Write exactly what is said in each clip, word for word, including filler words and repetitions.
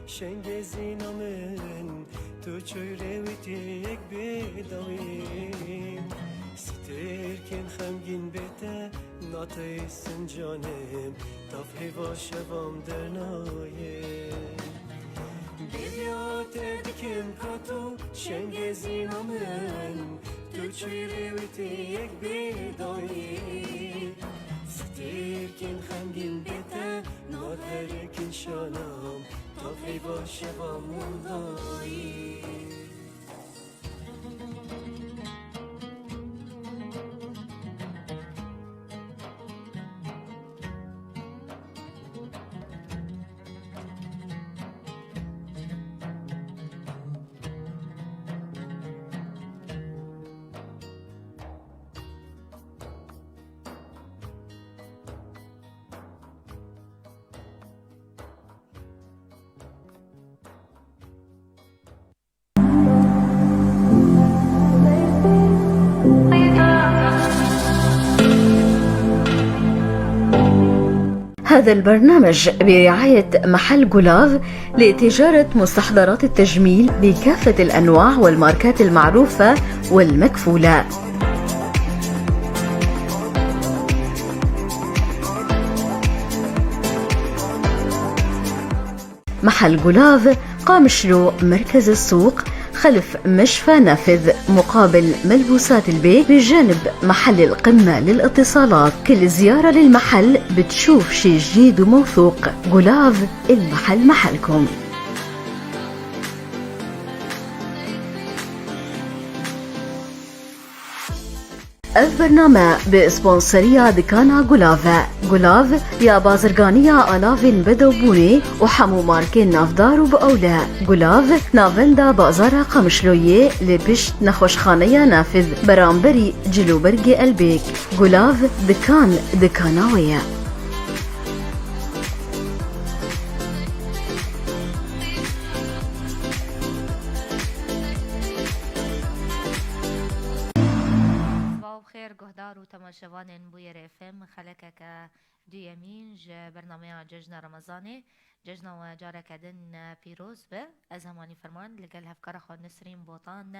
Şengezîna min, tu çûyî rê wî tê yek bê dawî. Stêrkên xemgîn bê te, nateyisin canim, tav heyva şevam dernayê. Bêriya te dikim ka tu şengezîna min, tu çûyî rê wî tê yek bê dawî. Stêrkên xemgîn bê te, naverikin şanam, tav heyva şevam dayî. هذا البرنامج برعاية محل جولاف لتجارة مستحضرات التجميل بكافة الأنواع والماركات المعروفة والمكفولة. محل جولاف، قامشلو، مركز السوق، خلف مشفى نافذ، مقابل ملبوسات البيت، بجانب محل القمة للاتصالات. كل زيارة للمحل بتشوف شي جديد وموثوق. جولاف، المحل محلكم. Ev bername bi sponsoriya dikana Gulav e. Gulav ya bazirganiya alavên bedewbûnê û hemû markên navdar û bi ewle. Gulav navenda bazara Qamişloyê li pişt nexweşxaneya Nafiz beramberî Cilûbergê Elbêk. Gulav dikan dikana we ye. Sibav xêr, guhdar û temaşevanên Bûyer F M, xelekeke duyemîn ji bernameya Cejna Remezanê. Cejna we careke din pîroz be. Ez Hemalî Ferman li gel hevkara xwe Nisrîn Botan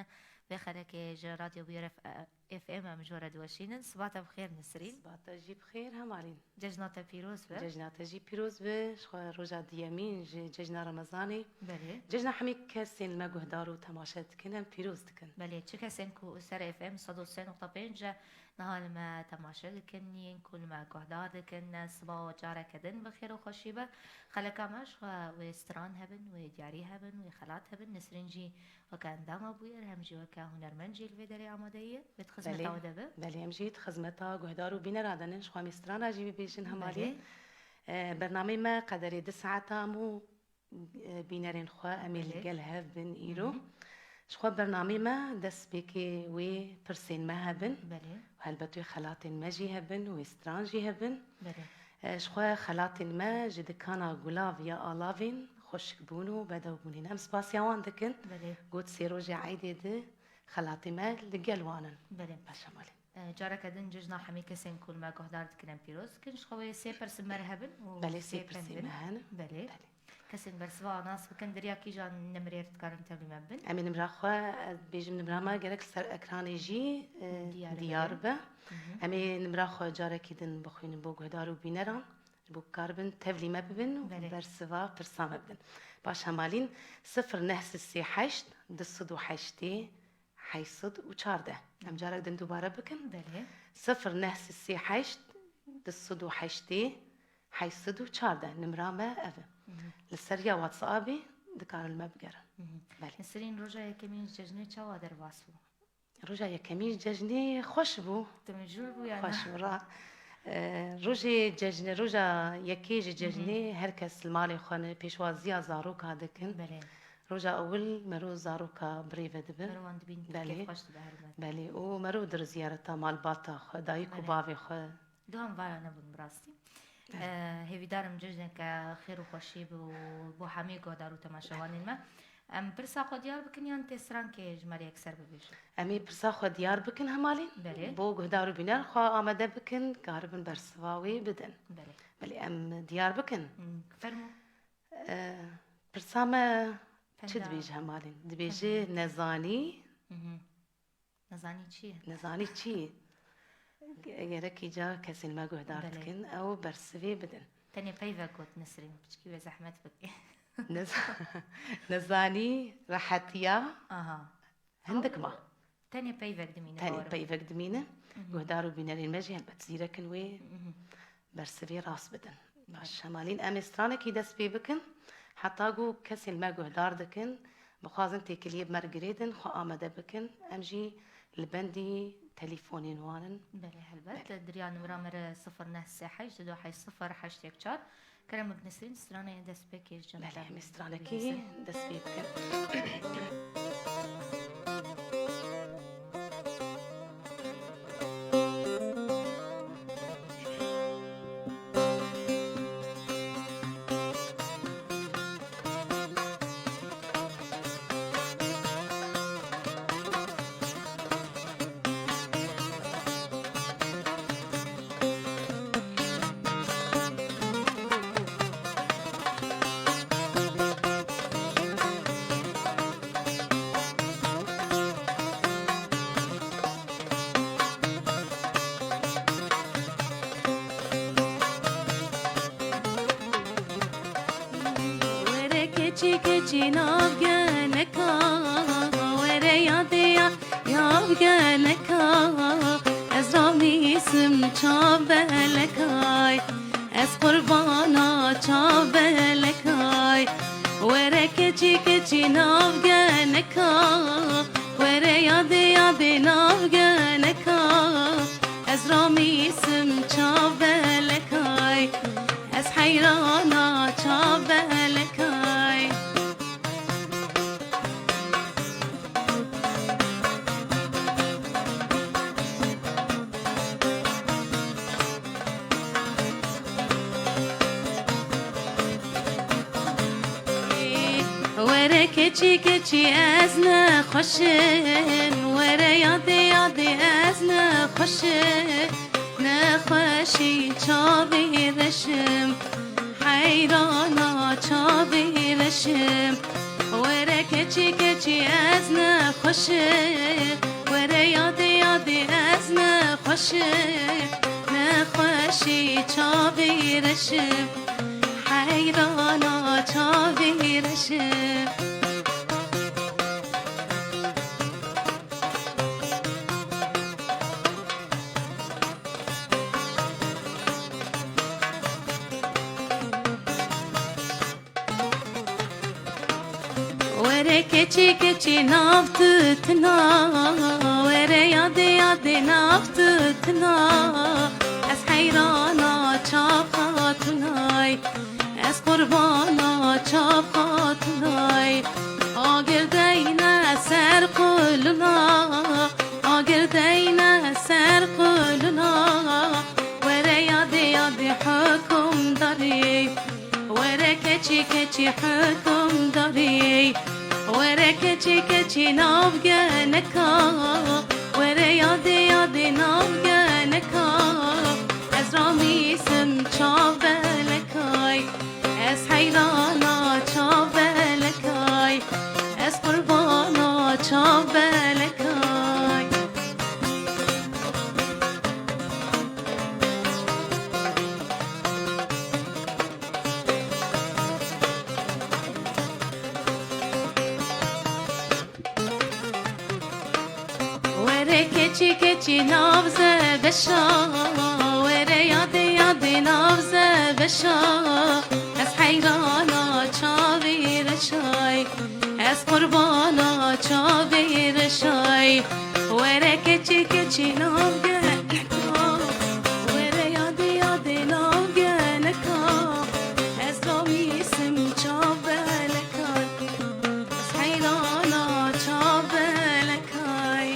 vê xelekê ji Radyo Bûyer F M. F M em ji we re diweşînin. Siba te bi xêr Nisrîn. Siba te jî bi xêr Hemalîn. Cejna te pîroz be. Cejna te jî pîroz be. Ji xwe roja duyemîn ji cejna Remezanê. Belê. Cejna hemî kesên me guhdar û temaşe dikin em pîroz dikin. Belê, çi kesên ku ser F M sed û sê nokta pênc niha li me temaşe dikin, yên ku li me guhdar dikin, siba û careke din bi xêr û xweşî be. Xeleka me ji xwe wê stran hebin, wê diyarî hebin, wê xelat hebin. Nisrîn jî weke endama Bûyer, hem jî weke hunermend jî li vê derê amade ye, wê di xizmeta Belê. we de be. Belê, em jî di xizmeta guhdar û bînera de ne, ji xwe em ê strana jî bibêjin Hemalî. Belê. E, bernameyê me qederê du saeta hemû, e, bînerên xwe em ê li Belê. gel hev bin îro. Hı hı. Ji xwe bernameyê me dest pêkê wê pirsên me hebin. Belê. Helbet wê xelatên me jî hebin, wê stran jî hebin. Belê. E, ji xwe xelatên me ji dikana Gulav ya Alavên xweşikbûn û bedewbûnê ne. Em spasiya wan dikin. Belê. Got sê rojê eydê di xelatê me li gel wan in. Belê. Paşa malê. E, careke din cejna hemî kesên ku li me guhdar dikin em pîroz dikin. Ji xwe wê sê pirsên me re hebin û Belê, sê sê pem pirsên bin. me hene. Belê. Belê. Kesên bersiva nas bikin, di riya kîjan nimrê re dikarin tevlî me bibin? Em ê nimra xwe, ez dibêjim nimra me gerek li ser ekranê jî, e, Diyar diyar be. be. Hı hı. Em ê nimra xwe carekî din bixwînin bo guhdar û bîneran, ji bo bikaribin tevlî me bibin û Belê. bersiva pirsa me bidin. Baş Hemalîn, sifir neh sê sê heşt du sed û heştê heşt sed û çardeh. Em carek din dubare bikin. Belê. Sifir neh sê sê heşt du sed û heştê heşt sed û çardeh nimra me ev e. Hı hı. Li ser ya WhatsAppê dikarin me bigerin. Hı hı. Belê. Nisrîn, roja yekemîn ji cejnê çawa derbas bû? Roja yekemîn ji cejnê xweş bû. Timijûr bû ya Xweş na? bû, ra. E, rojê cejnê, roja yekê ji cejnê Hı hı. her kes li malê xwe ne pêşwaziya zaroka dikin. Belê. Roja ewil mero zaroka birêve dibin. Mero wan dibîn, Belê. kêfxweş dibe her me. Belê. Û mero dir ziyareta malbata xwe, dayik û Belê. bavê xwe. Duhan vaya nebûn bi rastî. Belê. Eh, hêvîdar im cejneke xêr û xweşî bi û bo hemî guhdar û temaşevanên me. Em pirsa xwe diyar bikin yan tê strankê ji me re yekser bibêjin? Em ê pirsa xwe diyar bikin Hemalîn. Belê. Bo guhdar û bîner xwe amade bikin, karibin bersiva wê bidin. Belê. Belê, em diyar bikin. Hmm, fermo. Eh, Pirsa me çi Penda. Dibêje hemalîn? Dibêje Penda. Nezanî. Mhm. Nezanî çi ye? Nezanî çi ye? Ge-, gerek îca kesên me guhdar Belê. Dikin, ew bersivê bidin. Tenê peyvek got Nesrîn, piçkî wê zehmet bike. Nez-, nezanî, rehetiya. Aha. Hindik ma. Tenê peyvek dimîne, Tenê bawer im. Peyvek dimîne. Mhm. Guhdar û bînerên me jî helbet zîrekin wê Mhm. bersivê rast bidin. Baş, Evet. Hemalîn em ê stranekî dest pê bikin. Heta ku kesên me guhdar dikin, bixwazin têkiliyê bi me re girêdin, xwe amade bikin. Em jî li bendî telîfonên wan in. Belê, helbet. Belê. Diriya nimra me re sifir neh sê heşt du heşt sifir heşt yek çar. Kerem bik Nesrîn, stranê dest pê kê ji cem Belê, em ê stranekî dest pê bikin. Were keçî keçî nav geneka, were yadê ya, yav geneka, ez ramîsim çavbelekay, ez qurbana çavbelekay. Were keçî keçî nav geneka, were yadê yadê nav geneka, ez ramîsim çavbelekay. Ez heyrana çavbelekay. Were keçî keçî ez nexweşim, were yadê yadê ez nexweşim. Nexweşî çavê reşim, heyrana çavê reşim. Were keçî keçî ez nexweşim, were yadê yadê ez nexweşim. Nexweşî çavê reşim, heyrana çavê reşim. Were keçî keçî nav tu tina, were yadê yadê nav tu tina. Ez heyrana çav xatunay, ez qurbana çav xatunay. Agir deyne ser quluna, agir deyne ser quluna. Were yadê yadê hukumdarî, were keçî keçî hukumdarî. Were keçî keçî nav geneka, were yadê yadê nav geneka. Ez ramîsim çavbelekay, ez heyrana çavbelekay, ez qurbana çavbelekay. Were keçî keçî nav ze beşa, were yadê yadê nav ze beşa. Ez heyrana çavê reşay, ez qurbana çavê reşay. Were keçî keçî nav geneka, were yadê yadê nav geneka. Ez ramîsim çavbelekay, ez heyrana çavbelekay.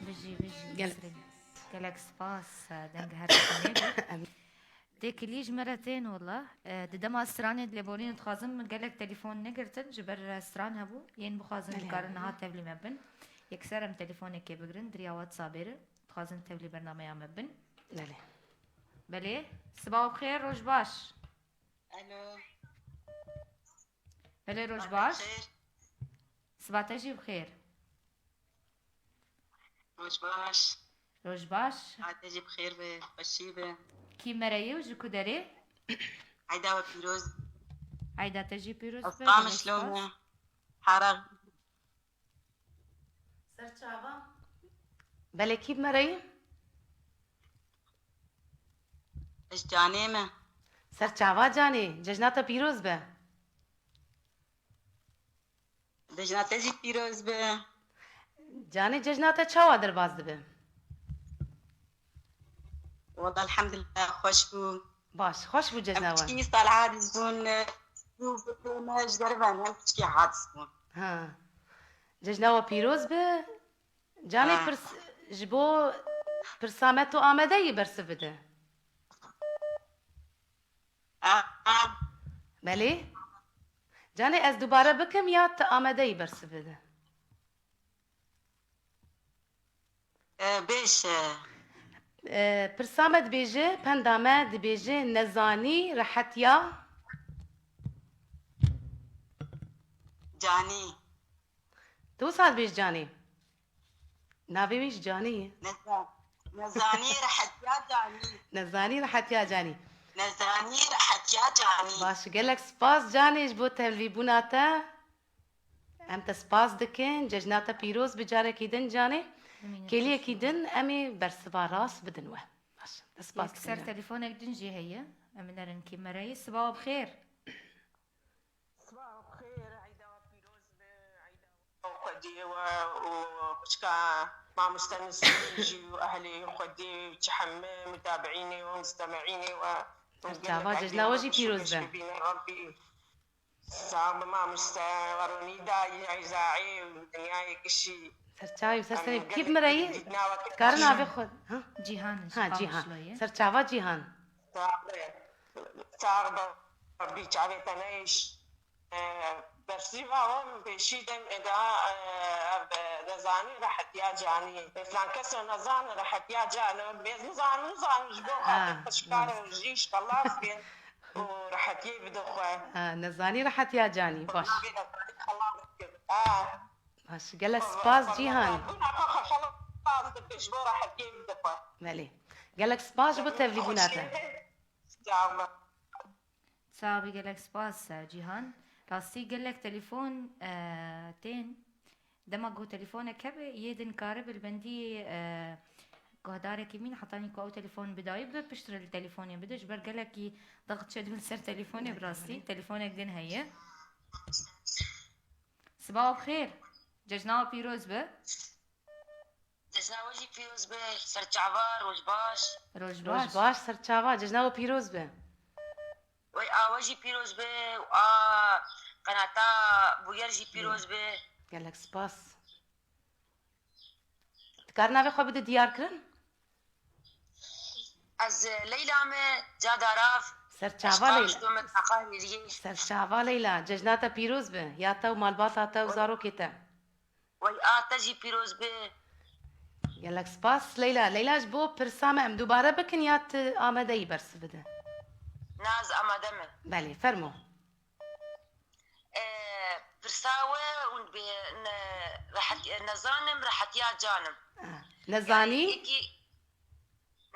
Bijî, bijî, Gel- Nesrîn. Gelek spas, deng her tiştê nêbe. Em- Têkilî ji me re tên wela. E, di dema stranê di lêborînê dixwazim gelek telefon negirtin, ji ber stran hebû. Yên bixwazin Belê. Dikarin niha tevlî me bin. Yekser em telefonekê bigirin, diriya WhatsAppê re. Dixwazin tevlî bernameya me bin. Belê. Belê. Sibaw xêr, roj baş. Alo. Belê, roj baş. Xêr. Siba te jî bi xêr. Roj baş. Roj baş. Siba te jî bi xêr be, xweşî be. Kî me re yî û ji ku derê? Eyda we pîroz. Eyda te jî pîroz be. Ez Qamişlo me. Hera. Serçava. Belê, kî bi me re yî? Ez canê me. Serçava canê, cejna te pîroz be. Cejna te jî pîroz be. Canê, cejna te çawa derbas dibe? Wela elhamdulillah, xweş bû. Baş, xweş bû cejna we. Em piçkî sal hadis bûn, bû, bû, bû, me ji derivan hem piçkî hadis bûn. Ha. Cejna we pîroz be. Canê, ha, pirs, ji bo pirsa me tu amade yî bersiv bide? A, a. Belê. Canê, ez dubare bikim ya tu amade yî bersiv bide? E, bêş, e. E, pirsa me dibêje, penda me dibêje, nezanî rehetiya. Canî. Tu wisa dibêj canî. Navê wî ji canî ye. Neza-, nezanî rehetiya canî. Nezanî rehetiya canî. Nezanî rehetiya canî. Baş, gelek spas canê ji bo tevlîbûna te. Em te spas dikin, cejna te pîroz bi carekî din canê. Kêliyekî din em ê bersiva rast bidin we. Baş, te spas dikin. Yek ser telefonek din jî heye. Em nerin kî me re yî. Siba we bi xêr. Siba xêr, eyda we pîroz be, eyda we xwediyê we û piçka mamoste Nisrîn jî û ehlê xwediyê û çi heme mutabiînê û mustemeînê we. Serçava, cejna we jî pîroz be. Bibîne Rabbî. Sax be mamoste, we ronî dayî, Îzaî û dinyayê gişî. Serçavî, ser serê, kî bi me re yî? Dikarin navê xwe. Ha? Cîhan. Ha, Cîhan. Serçava Cîhan. Sax be. Sax be. Rabbî çavê te neyêş. E, bersîva wan pêşî de, e, da, e, ev, e, nezanî rehetiya canî. E, filan keso nezan rehetiya canî. Bêz nizan, nizan ji bo xatir xweşikar jî xelas bin û rehetiyê bide xwe. Ha, nezanî rehetiya canî. Baş. Navê nezanî xelas bin. Ha. Baş. Gelek spas Cîhan. Bûna xwe xwe xelas dike ji bo rehetiyê bide xwe. Belê. Gelek spas ji bo tevlîbûna te. Sağ ol. Sax bî, gelek spas, e, Cîhan. Rastî gelek telefon, e, tên. Dema ku telefonek hebe, yê din karibe li bendî, e, guhdarekî mîn, hetanî ku ew telefon bi dayî bibe, piştre li telefonê bide. Ji ber gelekî daxçe dibin ser telefonê, bi rastî. Telefonek din heye. Siba we bi xêr. Cejna we pîroz be. Cejna we jî pîroz be, serçava, roj baş. Roj baş. Roj baş, serçava, cejna we pîroz be. Wey a we jî pîroz be û a qenata Bûyer jî pîroz be. Gelek spas. Dikar navê xwe bide diyar kirin? Ez Leyla me, Cadarav. Serçava Leyla. Serçava Leyla, cejna te pîroz be. Ya te û malbata te û zarokê te. Wey a te jî pîroz be. Gelek spas Leyla. Leyla, ji bo pirsa me em dubare bikin ya tu amade yî bersiv bide? Na, ez amade me. Belê, fermo. E, pirsa we hûn dibê ne, rehet, nezanim rehetiya canim. Ah, nezanî? Yanî yekî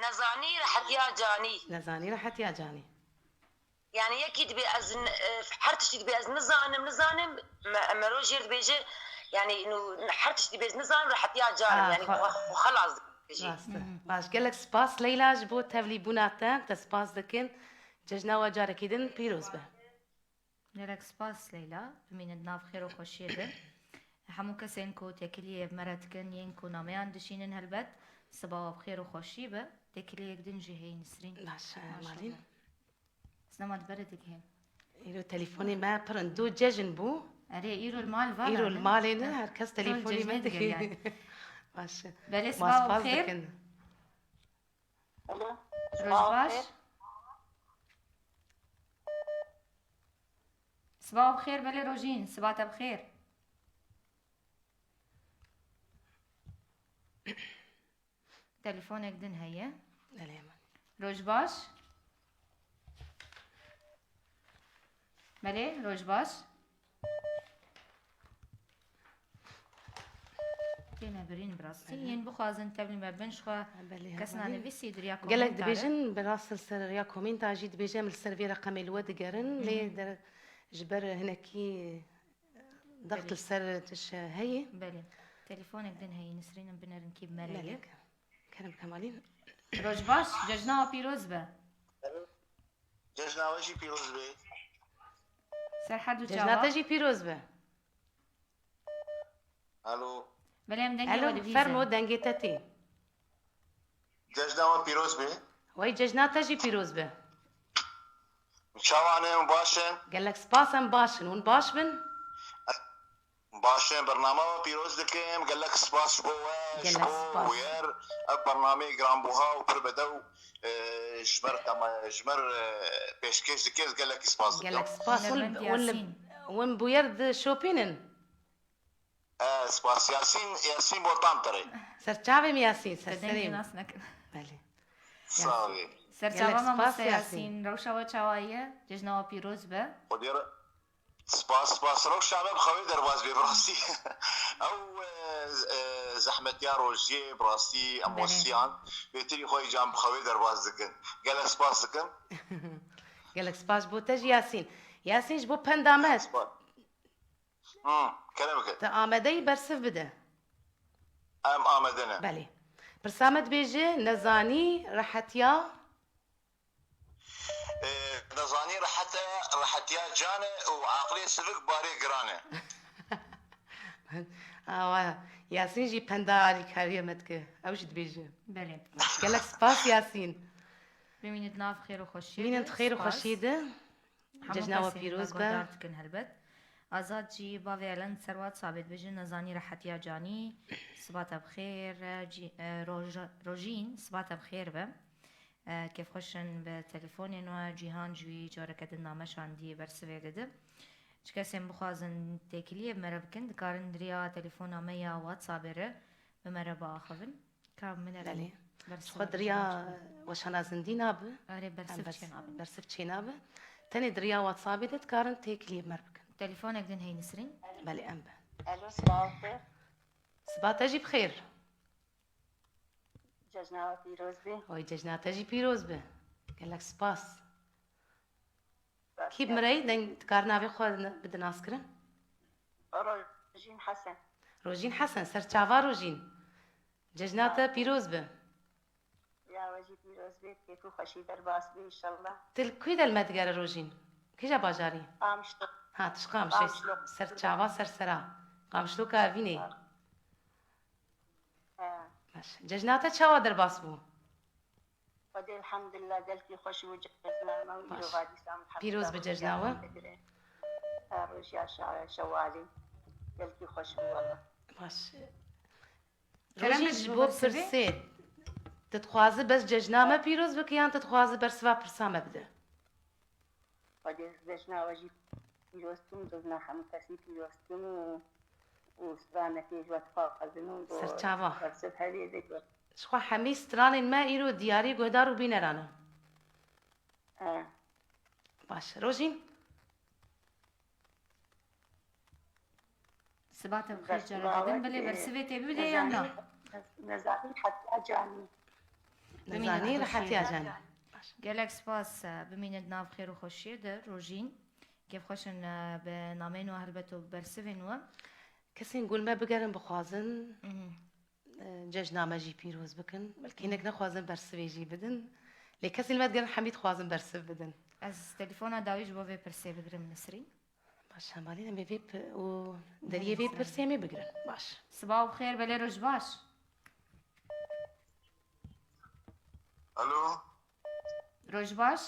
nezanî rehetiya canî. Nezanî rehetiya canî. Yani yekî dibê ez n-, e, her tiştî dibê ez nizanim, nizanim, me, me roj jêr dibêje, yani nû, her tiştî dibê ez nizanim, rehetiya canim, ha, yani xwe, xwe xelas dibêje. Rast e. Baş, gelek spas Leyla ji bo tevlîbûna te, te spas dikin. Cejna we carekî din pîroz be. Gelek spas Leyla, bimînin di nav xêr û xweşiyê de. Hemû kesên ku têkiliyê me re dikin, yên ku nameyan dişînin helbet, siba we bi xêr û xweşî be. Têkiliyek din jî heye Nisrîn. Baş e, Malîn. Sinema di berê digihê. Îro telefonê me pir in. Du cejn bû. Erê, îro li mal va. Îro li malê ne, her kes telefonê me digihê. Baş e. Belê, siba we bi xêr. Roj baş. Siba we bi xêr, belê Rojîn, siba te bi xêr. Telefonek din heye. Belê hemen. Roj baş. Belê, roj baş. Têne birîn bi rastî. Belê. Yên bixwazin tevlî me bin, ji xwe Belê, kesna hevalî. Nivîsî di riya Gelek komentare. Dibêjin, bi rast li ser riya komenta jî dibêje, em li ser vê reqemê li we digerin, Hı hı. lê der, ji ber hinekî dext Belê. Li ser tiş heye. Belê. Telefonek din heye, Nisrîn, em binerin kî bi me re ye. Belê. Kerem Kemalî. Roj baş, cejna we pîroz be. Cejna we jî pîroz be. Serhed û Cejna çawa? Te jî pîroz be. Alo. Belê, em dengê Alo, we dibîzin. Fermo, dengê te tê. Cejna we pîroz be. Wey, cejna te jî pîroz be. Çawa ne, em baş in? Gelek spas, em baş in. Hûn baş bin? Baş in, bernama we pîroz dikim. Gelek spas ji bo we, ji Gelek bo spas. Wer. Ev bernameyê giranbuha û pir bedew, e, ji me re tema-, ji me re, e, pêşkêş dike, ez gelekî spas dikim. Gelek spas. Hûn, Hunermend hûn li, Yasîn. Hûn bi wer dişopînin? E, spas. Yasîn, Yasîn Botan tere. Ser çavê min Yasîn, ser Te dengê serê min. Nas nekin. Belê. Sağ ol. Ser Gelek çava spas, mamoste Yasîn. Yasîn, rewşa we çawa ye? Cejna we pîroz be. Xwedê re-, spas, spas. Rewşa me bi xewê derbas bê, bi rastî. Ew, e, e, zehmetiya rojiyê, bi rastî, em Belê. Westiyan. Bêtirî xwe îcan bi xewê derbas dikin. Gelek spas dikim. Gelek spas bo te jî Yasîn. Yasîn ji bo penda me. Spas. Hmm, kerem bike. Tu amade yî bersiv bide. Em amade ne. Belê. Pirsa me dibêje, nezanî rehetiya? Ee, nezanî rehete, rehetiya can e û aqilê sivik barê giran e. Awa, Yasîn jî penda alîkariyê me dike. Ew jî dibêje. Belê. Gelek spas Yasîn. Bimînit nav xêr û xweşiyê Bimînit de. Xêr û Spas. Xweşiyê de. Hemû Cejna we kesên pîroz be. Guhdar dikin helbet. Azad jî bavê Elen ser WhatsAppê dibêjin, nezanî rehetiya canî, siba te bi xêr, e, cî-, e, Roj-, Rojîn, siba te bi xêr be. E, kêfxweş in bi telefonên we, Cîhan jî wî careke din name şandiyê bersivê dide. Çi kesên bixwazin têkiliyê bi me re bikin, dikarin di riya telefona me ya WhatsAppê re bi me re biaxivin. Ka min Belê. Ji xwe diriya weşana zindî nabe. Erê, bersiv Em bers-, çênabe. Bersiv çênabe. Tenê diriya WhatsAppê de dikarin têkiliyê bi me re bikin. Telefonek din heye Nisrîn. Belê, em be. Alo, sibav xêr. Siba te jî bi xêr. Cejna we pîroz be. Oy, cejna te jî pîroz be. Gelek spas. Kî bi min re yî? Deng, dikar navê xwe ne-, bide naskirin? Rojîn Hesen. Rojîn Hesen, ser çava Rojîn. Cejna te pîroz be. Ya we jî pîroz be, kêf û xweşî derbas be înşallah. Tu li ku de li me digere Rojîn? Kîja bajarî? Qamişlo. Ha, tu ji Qamişlo. Qamişlo. Ser çava, ser sera. Qamişloka Evînê. Ha. He. Baş. Cejna te çawa derbas bû? Xwedê elhamdulillah gelkî xweş bû cejna me û Baş. Îro vadî Samî Pîroz bi Hemîd cejna we. Digire. Her rojiya şa-, şewalî gelkî xweş bû wele. Baş. Kerem Rojîn bik ji ji bo bo pirsê. Tu dixwazi bes cejna me pîroz bike yan tu dixwazi bersiva pirsa me bide? Xwedê ez cejna we jî pîroz kim, cejna hemû kesî pîroz kim û, û stranekê ji we dixwazin û bo Serçava. Bersiv hevê de got. Ji xwe hemî stranên me îro diyarî guhdar û bîneran e. He. Baş. Rojîn? Siba te bi xêr careke din, belê bersivê tê bibidê yan na? Nezanî hetiya canî. Nezanî rehetiya canî. Gelek spas, e, bimîne di nav xêr û xweşiyê de, Rojîn. Kêfxweş in, e, bi nameyên we helbet û bi bersivên we. Kesên ku li me bigerin bixwazin, Mhm. e, cejna me jî pîroz bikin. Belkî hinek nexwazin bersivê jî bidin. Lê kesên li me digerin hemî dixwazin bersiv bidin. Ez telefona dawî ji bo vê pirsê bigirim, Nisrîn. Baş, hevalî em ê vê pi-, û deriyê vê pirsê em ê bigirin. Baş. Siba û xêr, belê roj baş. Alo. Roj baş.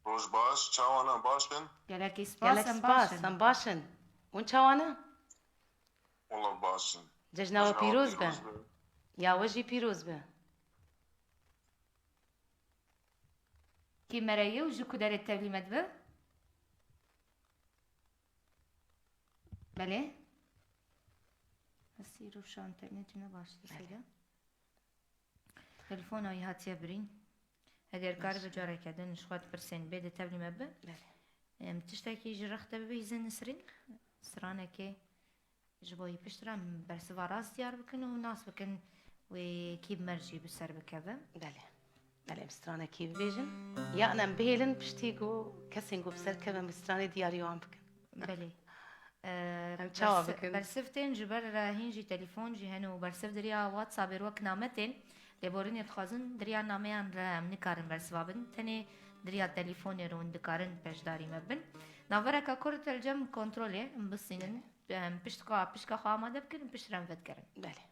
Roj baş, çawa ne, baş in? Gelekî spas, Gelek em baş spas, in. Em baş in. Hûn çawa ne? Wala baş in. Cejna we pîroz be. Ya we jî pîroz be. Kî me re ye û ji ku derê tevlî me dibe? Belê. Hestî rewşa înternetê ne baş Belê. Seyda. Telefona wî hatiye birîn. Heger kar Baş. Bi careke din ji xwe dipirsên bê de tevlî me bi. Belê. Em tiştekî ji rex te bibihîzin Nisrîn. Stranekê Ji bo wî piştre em bersiva rast diyar bikin û nas bikin wê kî bi mercî bi ser bikeve. Belê. Belê, em stranekî bibêjin. Yan em bihêlin piştî ku kesên ku bi ser kevin bi stranê diyarî wan bikin. Belê. Ee, Em çawa bersi-, bikin? Bersiv tên ji ber, e, hîn jî telefon jî hene û bersiv di riya WhatsAppê wek name tên. Lêborînê dixwazin di riya nameyan re em nikarin bersiva bidin. Tenê di riya telefonê re hûn dikarin beşdarî me bin. Navereka kurt el cem kontrolê em bistînin. Em pişt xwe, pişka xwe amade bikin û piştre em vedigerin. Belê.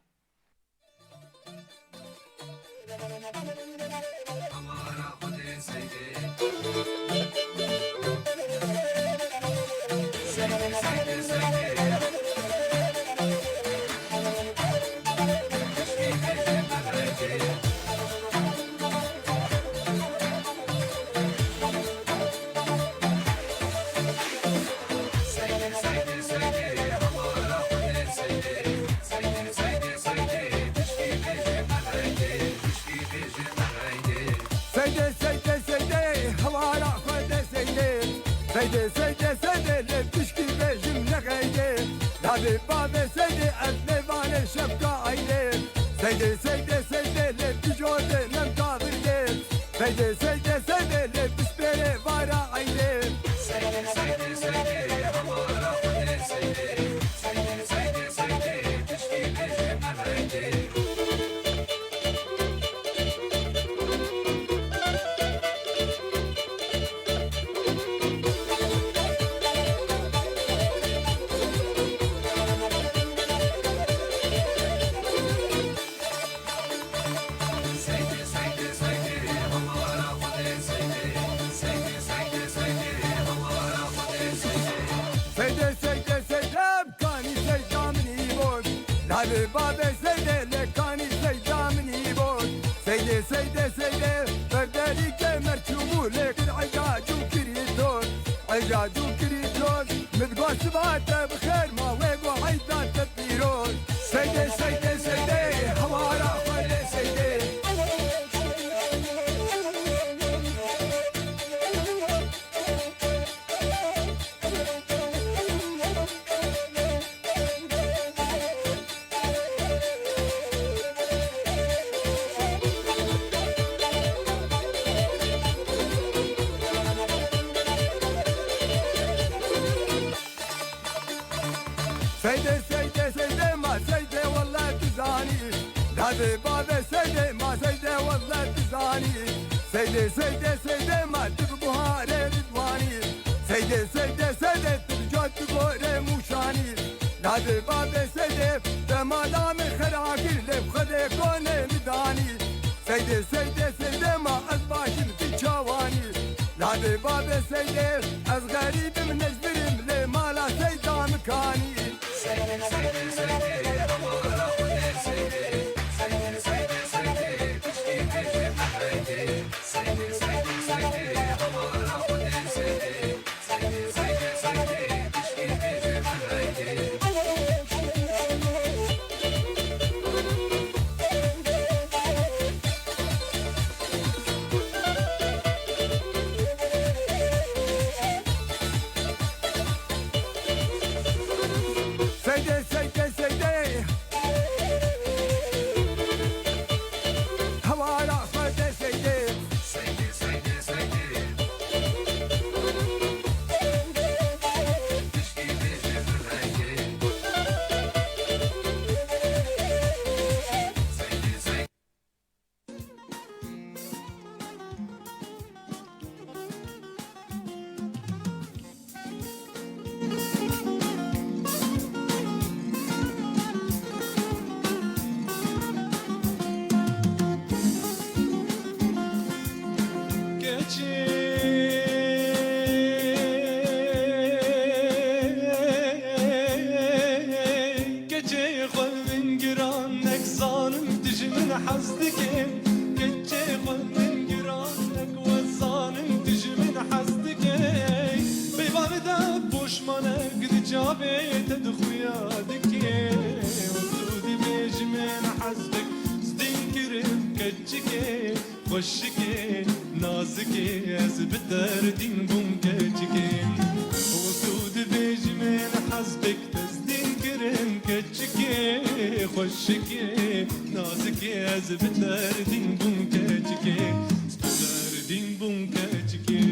Seydê, seydê, seydê, hewara Xwedê seydê. Seydê, seydê, seydê, lê pişkî bêjim nexeydê. Navê bavê seydê, ez mêvanê şefka eydê. Seydê, seydê, seydê, lê pijodê nem kavirdê. Seydê, seydê, seydê, lê bispêrê vara eydê. Seydê, seydê, seydê, hewara Xwedê seydê. Seydê, seydê, seydê, pişkî bêjim nexeydê. Seydê, seydê, seydê, hewara Xwedê seydê. Seydê, seydê, seydê, hewara Xwedê seydê. Seydê, seydê, seydê, kanî seyda min î bor. Navê bavê seydê, lê kanî seyda min î bor. Seydê, seydê, seydê, berderî ke merçû bû, lê kir eca cû kirî tor. Eca cû kirî tor. Min digot siba te bi xêr ma, wê go eyda te pîroz. Seydê, seydê, seydê, hewara Xwedê seydê. Seydê, seydê, seydê ma seydê welle tu zanî. Dadê bavê seydê ma seydê welle tu zanî. Seydê, seydê, seydê ma tu bi buharê ridwanî. Seydê, seydê, seydê tu bi cot tu gorê mûşanî. Dadê bavê seydê dema namê xera kir lê bi Xwedê konê mi danî. Seydê, seydê, seydê ma ez başim tu çawanî. Dadê bavê seydê ez xerîbim nejbirim lê mala seyda mi kanî. Seydê, seydê, seydê, hewara Xwedê seydê. Seydê, seydê, seydê, pişkî bêjê min reydê. Seydê, seydê, seydê, hewara Xwedê seydê. Seydê, seydê, seydê. Hewara Xwedê seydê. Keçê, keçê xwe min giran nek zanim tu ji min hez dikê. Keçê xwe min giran nek wez zanim tu ji min hez dikê. Peyva min de poşmanek di çavê te di xuya dikê. Û tu dibêjî min hez dik, zdîn kirim keçikê. Xweşikê, nazikê, ez bi derdîn bûm keçikê. Û tu dibêjî min hez dik, te zdîn kirin Xweşikê, nazikê, ez bi derdîn bûm keçikê, bi derdîn bûm keçikê.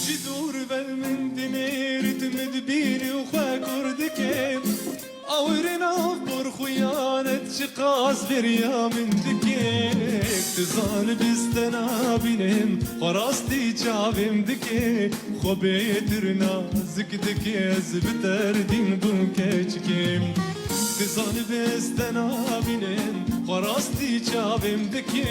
Ji dûr ve min dinêrit, min dibînî û xwe kor dike. Awirê nav bor xuyanet çiqas bêriya min dike. Tu zanibî ez te nabînim, xwe rastî çavêm dike. Xwe bêtir nazik dike, ez bi derdîn bûm keçikê. Tu zanibî ez te nabînim, xwe rastî çavêm dike.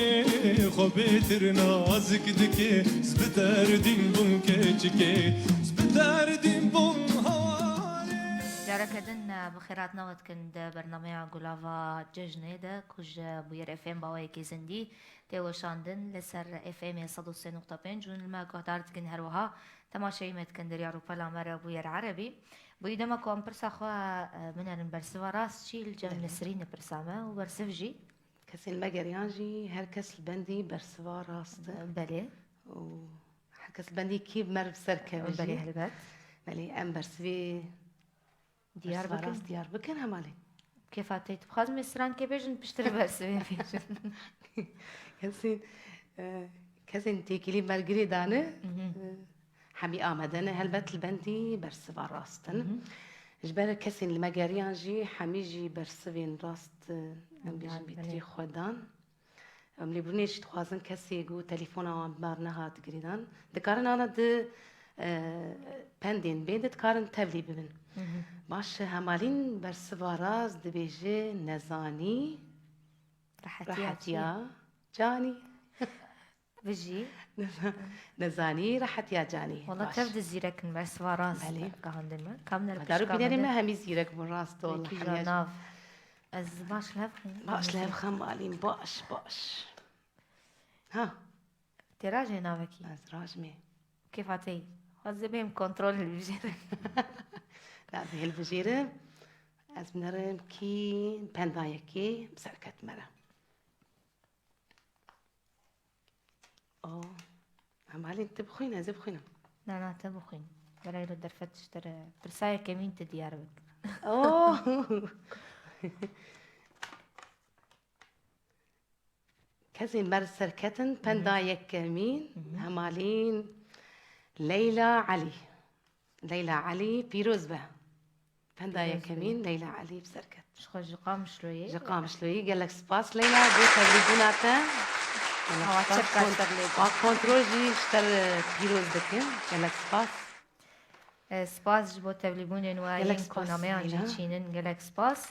Xwe bêtir nazik dike, ez bi derdîn bûm keçikê. Ez bi derdîn bûm hevalê. Careke din, e, bi xêr hatina we dikin di bernameya Gulava Cejnê de, ku ji Bûyer F M bi awayekî zindî tê weşandin li ser F M sed û sê nokta pênc û li me guhdar dikin her wiha temaşeyî me dikin di rêya rûpela me re Bûyer Erebî. Bûyî dema ku em pirsa xwe, e, binerin bersiva rast çî li cem Belê. Nesrîn e pirsa me û bersiv jî. Kesên me geriyan jî her kes li bendî bersiva rast e. Belê. Û her kes li bendî kî mer bi ser keve jî. Belê helbet. Belê em bersivê Diyar bersiva bikin. Rast diyar bikin hemalê. Kêfa te dixwazim ê strankê bêjin, piştre bersivê bêjin. Kesên, e, kesên têkilî me li girê dane, Mhm. e, hemî amade ne, helbet li bendî bersiva rast in. Mhm. Ji ber kesên li me geriyan jî hemî jî bersivên rast, e, em bêjin Yan, bîtirî belê. Xwe dan. Em lêbûrînê jî dixwazin kesê ku telefona wan bar nehat girêdan, dikarin ana di, e, pendên bên de dikarin tevlî bibin. Mhm. Baş e, hemalîn bersiva rast dibêje nezanî, Rehetiya rehetiya çi? Canî. Bijî. Neza-, nezanî, rehetiya canî. Wala Baş. Tev di zîrek in bersiva rast Belê. Gihandin me. Kam ner Daro pişka bînerê me de. Me hemî zîrek bûn rast ol. Wekî Hemî ya jî. Nav. Ez baş li hev xwîn. Baş li hev xem alîn. Baş, baş. Ha. Tê rajê navekî. Ez rajmê. Kêfa te yî. Ez ê bêm kontrol hilbijêrim. Lazê hilbijêrim. Ez binerim kî penda yekê bi serket me re. O, hemalî tu bixwîn, ez ê bixwînim. Na, na, te bixwîn. Belê îro derfet ji te re pirsa yekemîn tu diyar bik. O! Kesên ber serketin, penda Hı hı. yekemîn, Hı hı. hemalîn Leyla Elî. Leyla Elî pîroz be. Penda Pîroz yekemîn be. Leyla Elî bi ser ket. Ji xwe ji Qamişloyê. Ji Qamişloyê. Gelek spas Leyla bo tevlîbûna te. Gelek Awa spas çek kon-, kaşter Leyla. Wa kontrol jî ji te re pîroz dikim. Gelek spas. E, spas ji bo tevlîbûnên we Gelek yên ku spas, nameyan jî Leyla. Çînin. Gelek spas.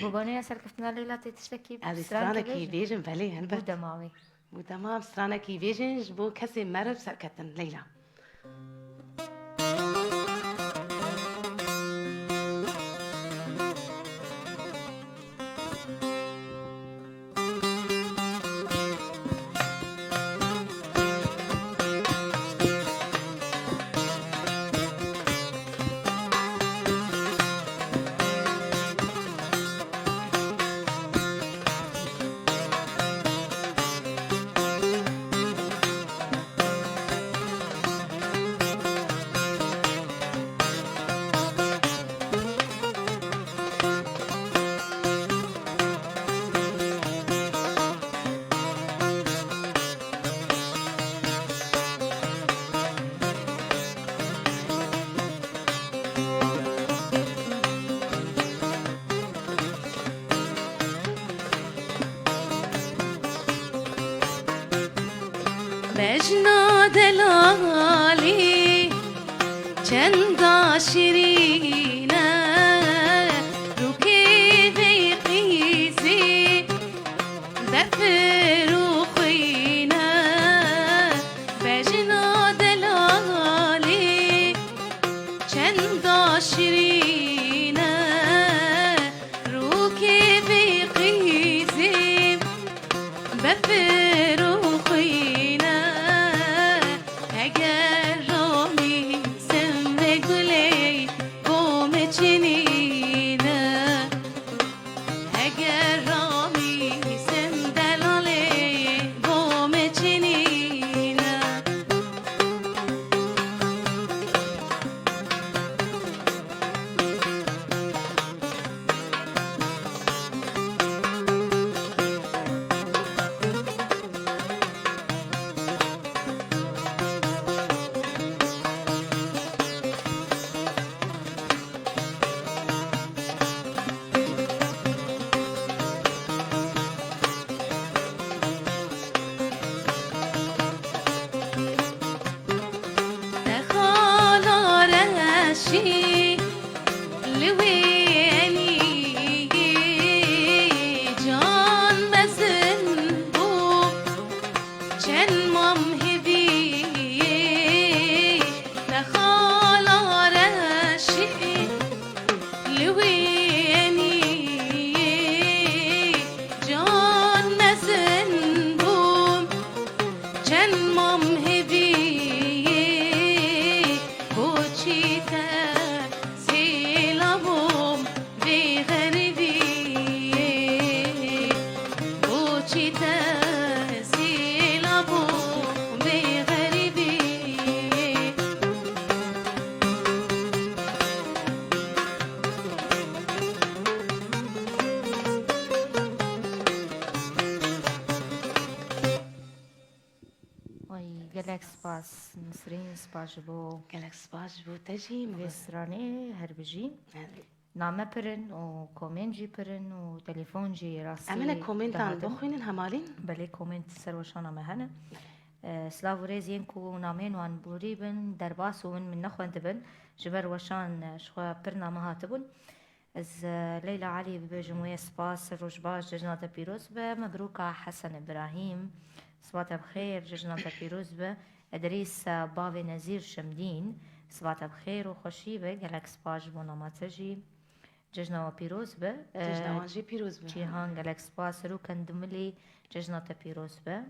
Bo boneya serkeftina Leyla tê tiştekî Ez ê stranekî stranekî bêjin? Bêjim, belê, helbet. Bo dema wê. Bo dema em stranekî bêjin ji bo kesên meriv serketin, Leyla. Bejna delalî çenda şirîn e, rûkê vê qîzê berfir û xwîn e. Bejna delalî çenda şirîn e, rûkê vê qîzê Wênî can mezin bû, çend mam hêvî te xala reşî. Li wênî can mezin bû, çend mam hêvî, boçî te zêla bûm vê xerîbî. Boçî te zêla bûm vê xerîbî. Ay, gelek spas Nisrîn, spas ji bo Gelek spas ji bo te jî, vê stranê, her bijî. Name pir in û komênt jî pir in û telefon jî rastî. Em hene komêntan dihatin bixwînin hemalîn? Belê, komênt ser weşana me hene. E, silav û rêz yên ku nameyên wan borî bin, derbas û min, min nexwendibin, ji ber weşan, e, ji xwe pir name hatibûn. Ez, e, Leyla Elî bibêjim wê spas, roj baş, cejna te pîroz be. Mebrûka Hesen Îbrahîm, siba te bi xêr, cejna te pîroz be. Edrîs, e, bavê Nezîr Şimdîn, siba te bi xêr û xweşî be. Gelek spas ji bo nama te jî. Cejna we pîroz be. E, Cejna wan jî pîroz be. Cîhan, gelek spas. Rûken Dimilî, cejna te pîroz be.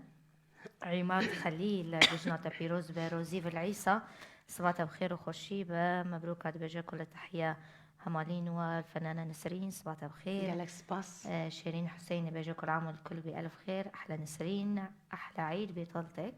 Îmad Xelîl, cejna te pîroz be. Rozî Vil Îsa, siba te bi xêr û xweşî be. Mebrûka dibêje ku li tehiya hemalîn we, Fenane Nisrîn, siba te bi xêr. Gelek spas. E, Şêrîn Huseyîn dibêje kul am û kul bi elf xêr. Ehle Nisrîn, ehle Eîd bê taltek.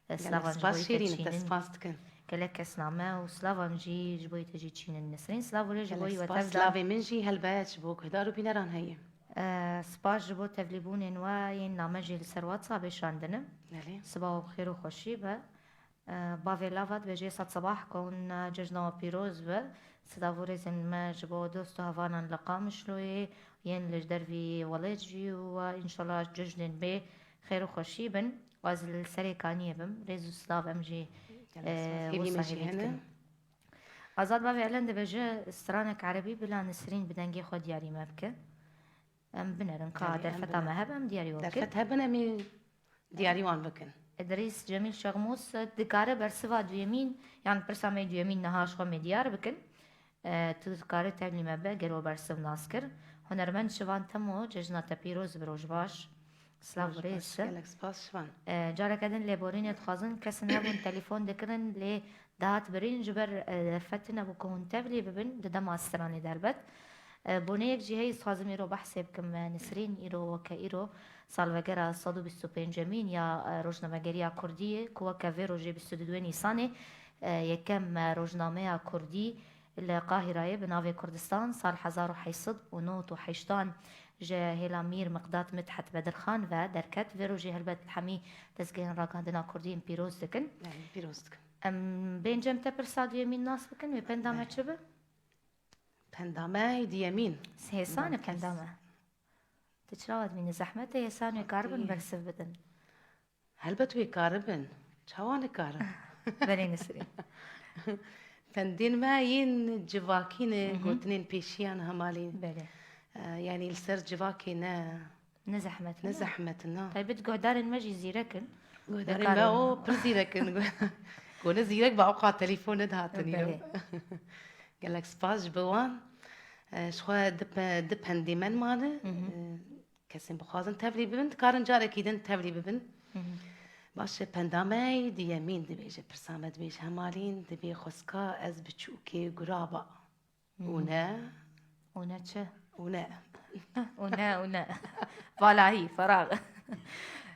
E, Gelek silavan ji spas bo yî te Şêrîn, te çînin. Spas dikin. Gelek kes name û silavan jî ji bo yî te jî çînin Nisrîn. Silav û rê ji bo yî we tev dan. Silavê min jî helbet ji bo guhdar û bîneran heye. E, spas ji bo tevlîbûnên we yên name jî li ser WhatsAppê şandine. Belê. Siba we bi xêr û xweşî be. E, bavê Lava dibêje sed sibah kon, e, cejna we pîroz be. Silav û rêzên me ji bo dost û hevanan li Qamişloyê, yên li dervî welêt jî û, e, înşallah cejnên bê xêr û xweşî bin. Ez li Serê Kaniyê bim. Rêz û silav em jî, Gelek spas. E, Hêvî wisa min jî hêvî hene. Dikin. Azad bavê Elen dibêje stranek erebî bila Nisrîn bi dengê xwe diyarî me bike. Em binerin ka Belê, em derfeta binerin. Me hebe, em diyarî we bikin. Derfet hebin, em ê diyarî wan bikin. Edrîs Cemîl Şexmûs dikare bersiva duyemîn, yan pirsa me yê duyemîn niha ji xwe me diyar bikin. E, tu dikarî tevlî me be, gelo bersiv nas kir. Hunermend Şivan Temo, cejna te pîroz bi, roj baş. Silav û rêz. Roj baş, gelek spas Şivan. E, careke din lêborînê dixwazin, kesin hebûn telefon dikirin, lê dihat birîn ji ber, e, derfet tune bû ku hûn tevlî bibin, di dema stranê derbet. E, boneyek jî heye, dixwazim îro behsê bikim, e, Nisrîn, îro weke îro salvegera sed û bîst û pêncemîn ya, e, rojnamegeriya Kurdî ye, ku weke vê rojê bîst û duyê Nîsanê, e, yekem, e, rojnameya Kurdî li Qahireyê bi navê Kurdistan sal hezar û heşt sed û nod û heştan ji hêla Mîr Miqdad Midhet Bedirxan ve derket. Vê rojê helbet li hemî dezgehên ragihandina Kurdî em pîroz dikin. Belê, pîroz dikin. Em bên cem te pirsa duyemîn nas bikin, wê penda me Belê. Çi be? Penda me yê duyemîn. Hêsan e Belkîs. Penda me. Tu çawa dimînî? Zehmet e, hêsan wê karibin Wê. Bersiv bidin. Helbet wê karibin. Çawa nikarin? Belê Nisrîn. Pendên me yên civakî ne, Hı hı. Gotinên pêşiyan hemalî. Belê. E, yanî li ser civakê ne, Ne zehmet ne ne. Zehmet ne. Taybet guhdarên me jî zîrek in. Guhdarên Dikarin. Me o pir zîrek in. Ku ne zîrek be, ewqa telefon nedihatin îro. Belê. Gelek spas ji bo wan. E, ji xwe di pe-, di pendê me mane. Hı hı. E, Kesên bixwazin tevlî bibin, dikarin carekî din tevlî bibin. Hı hı. Baş e, penda me yê duyemîn dibêje, pirsa me dibêje, hemalîn dibê xwezka ez biçûkê guraba. Hı hı. Û ne? Û ne çi? Û ne? Û ne, û ne. Valahî, ferax.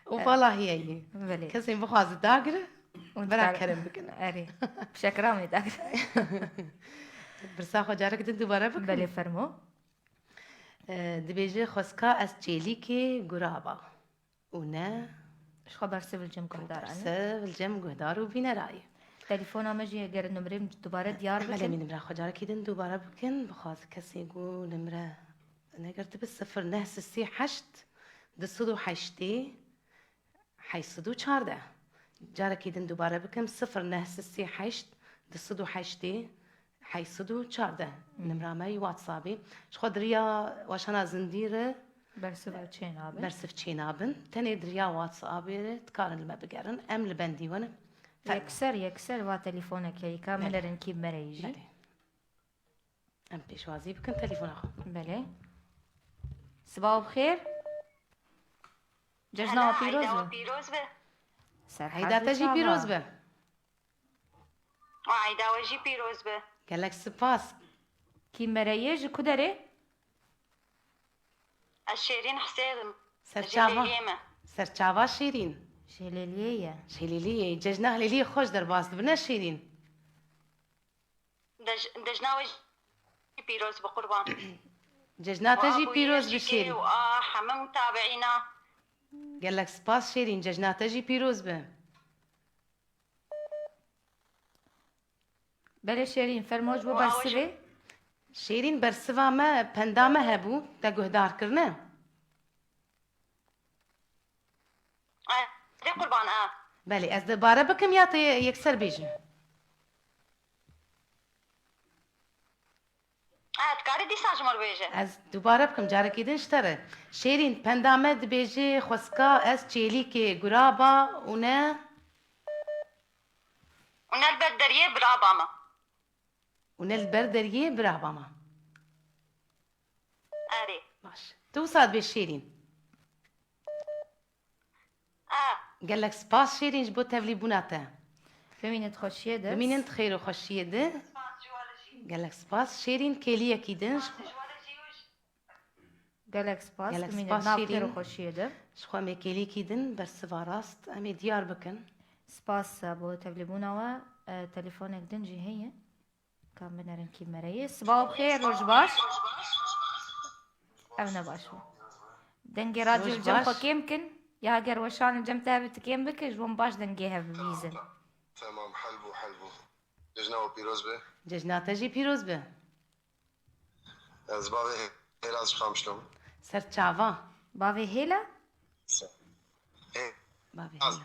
Û valahî ye yî. Belê. Kesên bixwazin dagire, Û bera dikar-, kerem bikin. Erê. Şekramê dagire. Pirsa xwe carek din dubare bikin. Belê, fermo. E, dibêje, xwezka ez çêlîkê guraba. Û ne Ji xwe bersiv li cem guhdar, bersiv li cem guhdar û bînerayê. Telefona me jî eger nimrê min dubare diyar bikin. Belê, min nimra xwe carekî din dubare bikin. Bixwaz kesê ku nimre negirtibe, sifir neh sê sê heşt, du sed û heştê, heşt sed û çardeh. Carekî din dubare bikim, sifir neh sê sê heşt, du sed û heştê, Heyt sed û çardeh nimra me yî WhatsAppê. Ji xwe di riya weşana zindî re Bersiv ew çênabin. Bersiv çênabin. Tenê di riya WhatsAppê re dikarin li me bigerin. Em li bendî we ne. Fermo. Yekser, yekser va telefonek heyî ka Belê. Minerin kî mereyî jî. Belê. Em pêşwazî bikin telefona xwe. Belê. Sibaw bi xêr. Cejna we Hela, pîroz Eyda be. We pîroz be. Serhezê Eyda te jî çava. Pîroz be. Eyda we jî pîroz be. Gelek spas. Kî mereyê ji ku derê? Ez Şêrîn Husênim. Ser çava. Ji Hêliyê me. Ser çava Şêrîn. Ji Hêliyê ye. Ji Hêliyê. Cejna Hêliyê xweş derbas dibine Şêrîn. Dej-, cejna we jî pîroz bi qurban. Cejna te jî pîroz bi Şêrîn. Û a hemû mutabiîna. Gelek spas Şêrîn, cejna te jî pîroz be. Belê Şêrîn, fermo ji bo Û a we jî bersivê. Şêrîn, bersiva me, penda me hebû, te guhdar kirine? Eh, dê qurban, eh. Belê, ez dubare bikim ya te yekser bêjim? Eh, dikarî dîsa ji min re bêje. Ez dubare bikim, carekî din ji te re. Şêrîn, penda me dibêje, xwesika ez çêlîkê guraba û ne Û ne li ber deriyê biraba me. Û ne li ber deriyê biraba me. Erê. Baş. Tu wisa dibê Şêrîn. A. Gelek spas Şêrîn ji bo tevlîbûna te. Bimînin di xweşiyê de. Bimînin di xêr û xweşiyê de. Gelek spas. Şêrîn kêliyekî din. Gelek spas. Gelek Bimînin spas nav xêr û Şêrîn. Xweşiyê de. Ji xwe em ê kêliyekî din bersiva rast em ê diyar bikin. Spas bo tevlîbûna we. E, telefonek din jî heye. Ka em binerin kî mereyê. Sibaw bi xêr, roj baş. Ew ne baş bû. Dengê radyo li cem xwe kêm kin. Ya ger weşan li cem te hebe, tu kêm bike, ji bo min baş dengê hev bibîzin. Tamam, hel bû, hel bû. Cejna we pîroz be. Cejna te jî pîroz be. Ez bavê Hêla ji Qamişlo me. Ser çava. Bavê Hêla? Ser. Hê-, Bavê Hêla.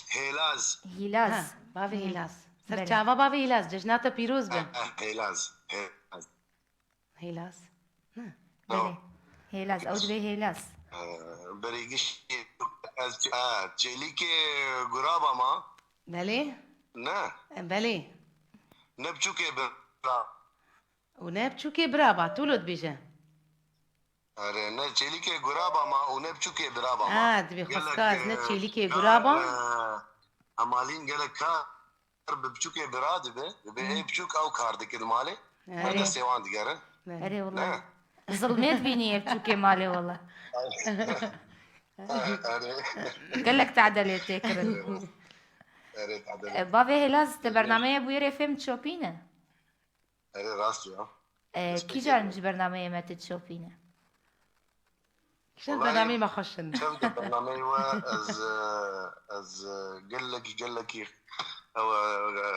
Hêlaz. Hîlaz. Ha, bavê Hîlaz. Ser çava bavê Hîlaz. Cejna te pîroz be. Ha, ha, Hêlaz. Hêlaz. Hêlaz. Ne. Belê. Hêlaz. Ew dibê Hêlaz. Ee, berê giştî ez, ha, çêlîkê guraba ma. Belê. Ne. E, belê. Ne biçûkê bira. Û ne biçûkê biraba, tu lo dibêje. Erê, ne çêlîkê guraba ma û ne biçûkê biraba ma. Ha, divê xwestka ez ne çêlîkê guraba. Gelek, e, kar, e, hemalîn gelek kar bi biçûkê bira dibe. Dibe ê biçûk ew kar dike di malê. Erê. Destê wan digere. Erê wala. Ne? Zilmê dibînî yê biçûkê malê wala. Erê. Gelek tedelê tê kirin. Erê, tedel. E, bavê Hêlaz, te bernameyê bûyerê fêm dişopîne? Erê, rast ya. E, kîjan ji bernameyê me tu dişopîne? Kîjan bernameyê me xweş in? Çend bernameyê we ez, e, ez, e, gelekî, gelekî, ew, e,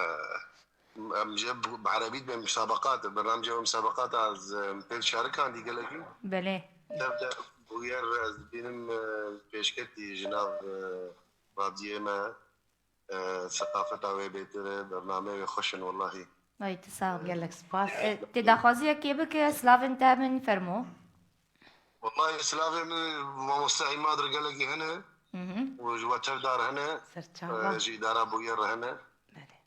em jê bi, bi erebî dibe musabeqat, bernamecê we musabeqat ez, e, pêl şarikandî gelekî. Belê. Tev de bûyer ez dibînim, e, pêşketî ji nav, e, radiyê me. E, seqafeta wê bêtir e, bernameyê wê xweş in wellahî. Ay, tu sax bî. Gelek spas. E, tê daxwaziyekê bike, silavên te min fermo. Wellahî silavê min mamoste Îmad re gelekî hene. Hı hı. Û ji we tevdar hene. Ser çava. E, ji îdara bûyer re hene. Belê.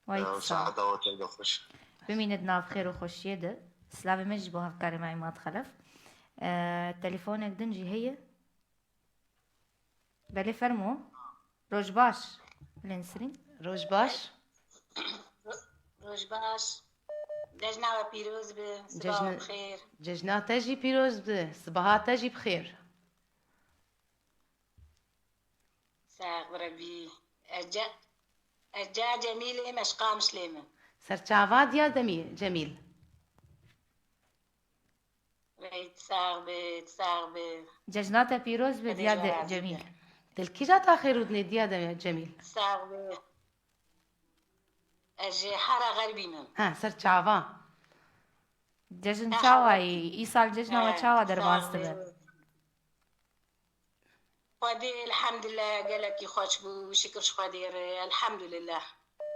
Vay, e, tu sax. Saeta we tevde xweş. Bimîne di nav xêr û xweşiyê de. Silavê min ji bo hevkarê me Îmad Xelef. E, telefonek din jî heye. Belê, fermo. Roj baş. Lê Nisrîn. Roj baş. Roj baş. Cejna we pîroz be. Sibaha we bi xêr. Cejna te jî pîroz be. Sibaha te jî bi xêr. Sax bi Rebî. Ez ca, ez ca Cemîlê me, ji Qamişlê me. Serçava diya demî, Cemîl. Rê sax be, sax be. Cejna te pîroz be, diya de Cemîl. Te li kîja taxê rûdinê diya de Cemîl? Sax be. Ez ji Hara Xerbî me. Ha, ser çava. Cejn çawa yî? Îsal cejna we çawa derbas dibe? Xwedê, elhamdulillah, gelekî xweş bû, şikir ji Xwedê re, elhamdulillah.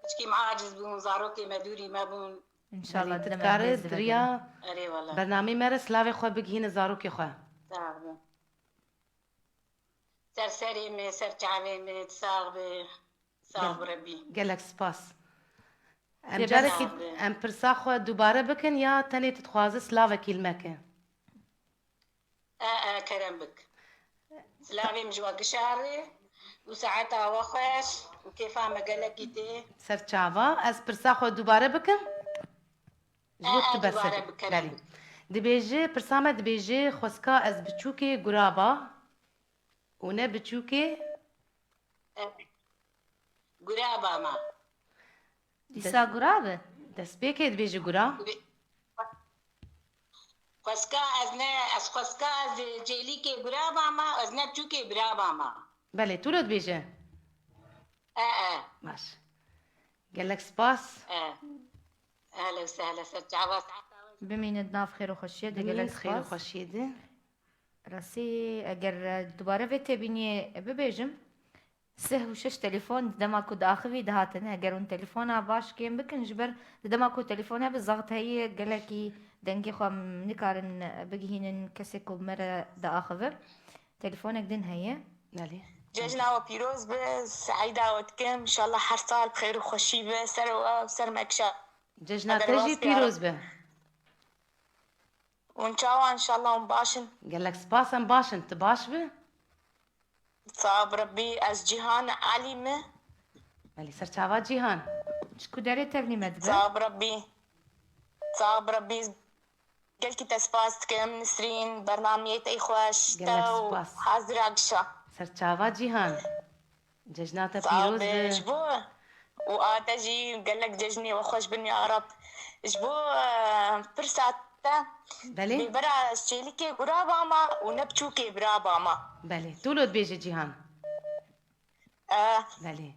Çikî me aciz bûn, zarokê me dûrî me bûn. Înşallah. Erê, tu dideme dikarî bêz dibe diriya gere. Erê, wala. Bernameyê me re silavê xwe bigihîne zarokê xwe. Sağ ol. Ser serê me, ser çavê me, sax be. Sax be Rebî. Gelek spas. Em carekî, em pirsa xwe dubare bikin ya tenê tu dixwaze silavekî li me ke? E, e, kerem bik. Silavê min ji we gişarê û saeta we xweş û kêfa me gelekî tê. Ser çava, ez pirsa xwe dubare bikim? Ji bo tu bersivî. Belê. Dibêje, pirsa me dibêje, xwezka ez biçûkê guraba û ne biçûkê. E, guraba me. Dîsa gura be? Destpêkê dibêje gura. Bi-, xwezka ez ne, ez xwezka ez cêlîkê guraba me, ez ne biçûkê biraba me. Belê, tu lo dibêje? E, e. Baş. Gelek spas. E. Ehlen sehlen, ser çava, saeta we. Bimînit nav xêr û xweşiyê de, gelek spas. Bimînit xêr û xweşiyê de. Rastî, eger, e, dubare vê têbîniyê bibêjim, sih û şeş telefon di dema ku diaxivî dihatin. Eger hûn telefona baş kêm bikin, ji ber di dema ku telefon hebe zaxt heye, gelekî dengê xwe nikarin bigihînin kesê ku me re diaxive. Telefonek din heye. Belê. Cejna we pîroz be, seîda we dikim. Înşallah her sal bi xêr û xweşî be, ser we û ser me kişa. Cejna te jî pîroz be. Hûn çawa, înşallah hûn baş in? Gelek spas, em baş in. Tu baş bî? Sax bi Rebbî, ez Cîhan Elî me. Belê, ser çava Cîhan. Ji ku derê tevlî me dibe? Sax bi Rebbî. Sax bi Rebbî. Gelkî te spas dikim, Nisrîn, bernameyê te yê xweş, te û hazira gişa. Gelek spas. Ser çava Cîhan. Cejna te pîroz be. Sağ ol, ji bo û a te jî gelek cejnê we xweş bin ya Rab. Ji bo, e, pirsa te, belê, bêbera çêlikê guraba me û ne biçûkê biraba me. Belê, tu lo dibêje Cîhan. E. Belê.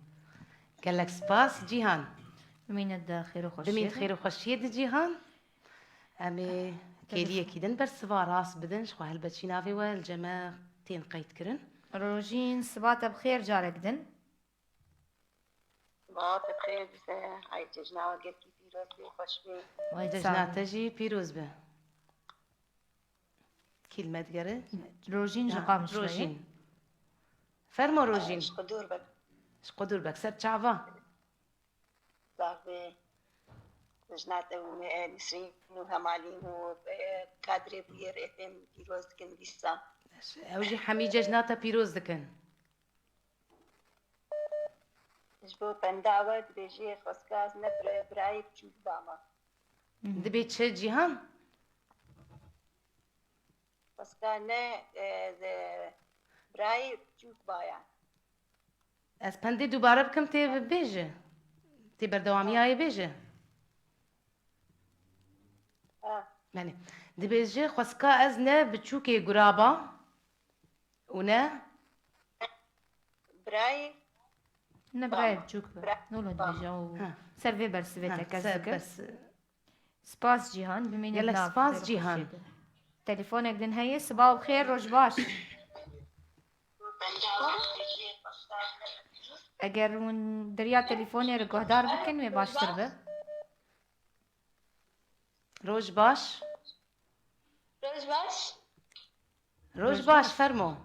Gelek spas Cîhan. Bimîne di xêr û xweşiyê de. Bimîn di xêr û xweşiyê de Cîhan. Em ê kêliyekî din bersiva rast bidin, ji xwe helbet jî navê we li cem me tên qeydkirin. Rojîn, siba te bi xêr carek din. Siba te bi xêr bize. Ay, cejna we gelkî pîroz be, xweş be. Cejna te jî pîroz be. Kî li me digere? Rojîn ji Qamişloyê. Rojîn. Fermo Rojîn. Ji Qudûrbek. Ji Qudûrbek. Ser çava. Sax be. Cejna te û me, e, Nisrîn û Hemalîn û, e, Kadrê Bûyerê hepên pîroz dikin dîsa. Ew jî hemî cejna te pîroz dikin. Ji bo penda we dibêjê, xwezka ez ne bira-, birayê biçûk bama. Dibê çi Cîhan? Xwezka ne, e, ze-, birayê biçûk baya. Ez pendê dubare bikim, tê bêje. Tê berdewamiyayê bêje. Ha. Belê. Dibêje, xwezka ez ne biçûkê guraba û ne? Birayê. Ne birayê biçûk be. Bira-, ne wilo dibêje û ser vê bersivê te kes dike. Spas Cîhan, bimîne. Gelek spas Cîhan. Telefonek din heye, siba û bi xêr, roj baş. Eger hûn deriya telefonê re guhdar bikin, wê baştir be. Roj baş. Roj baş. Roj baş, fermo.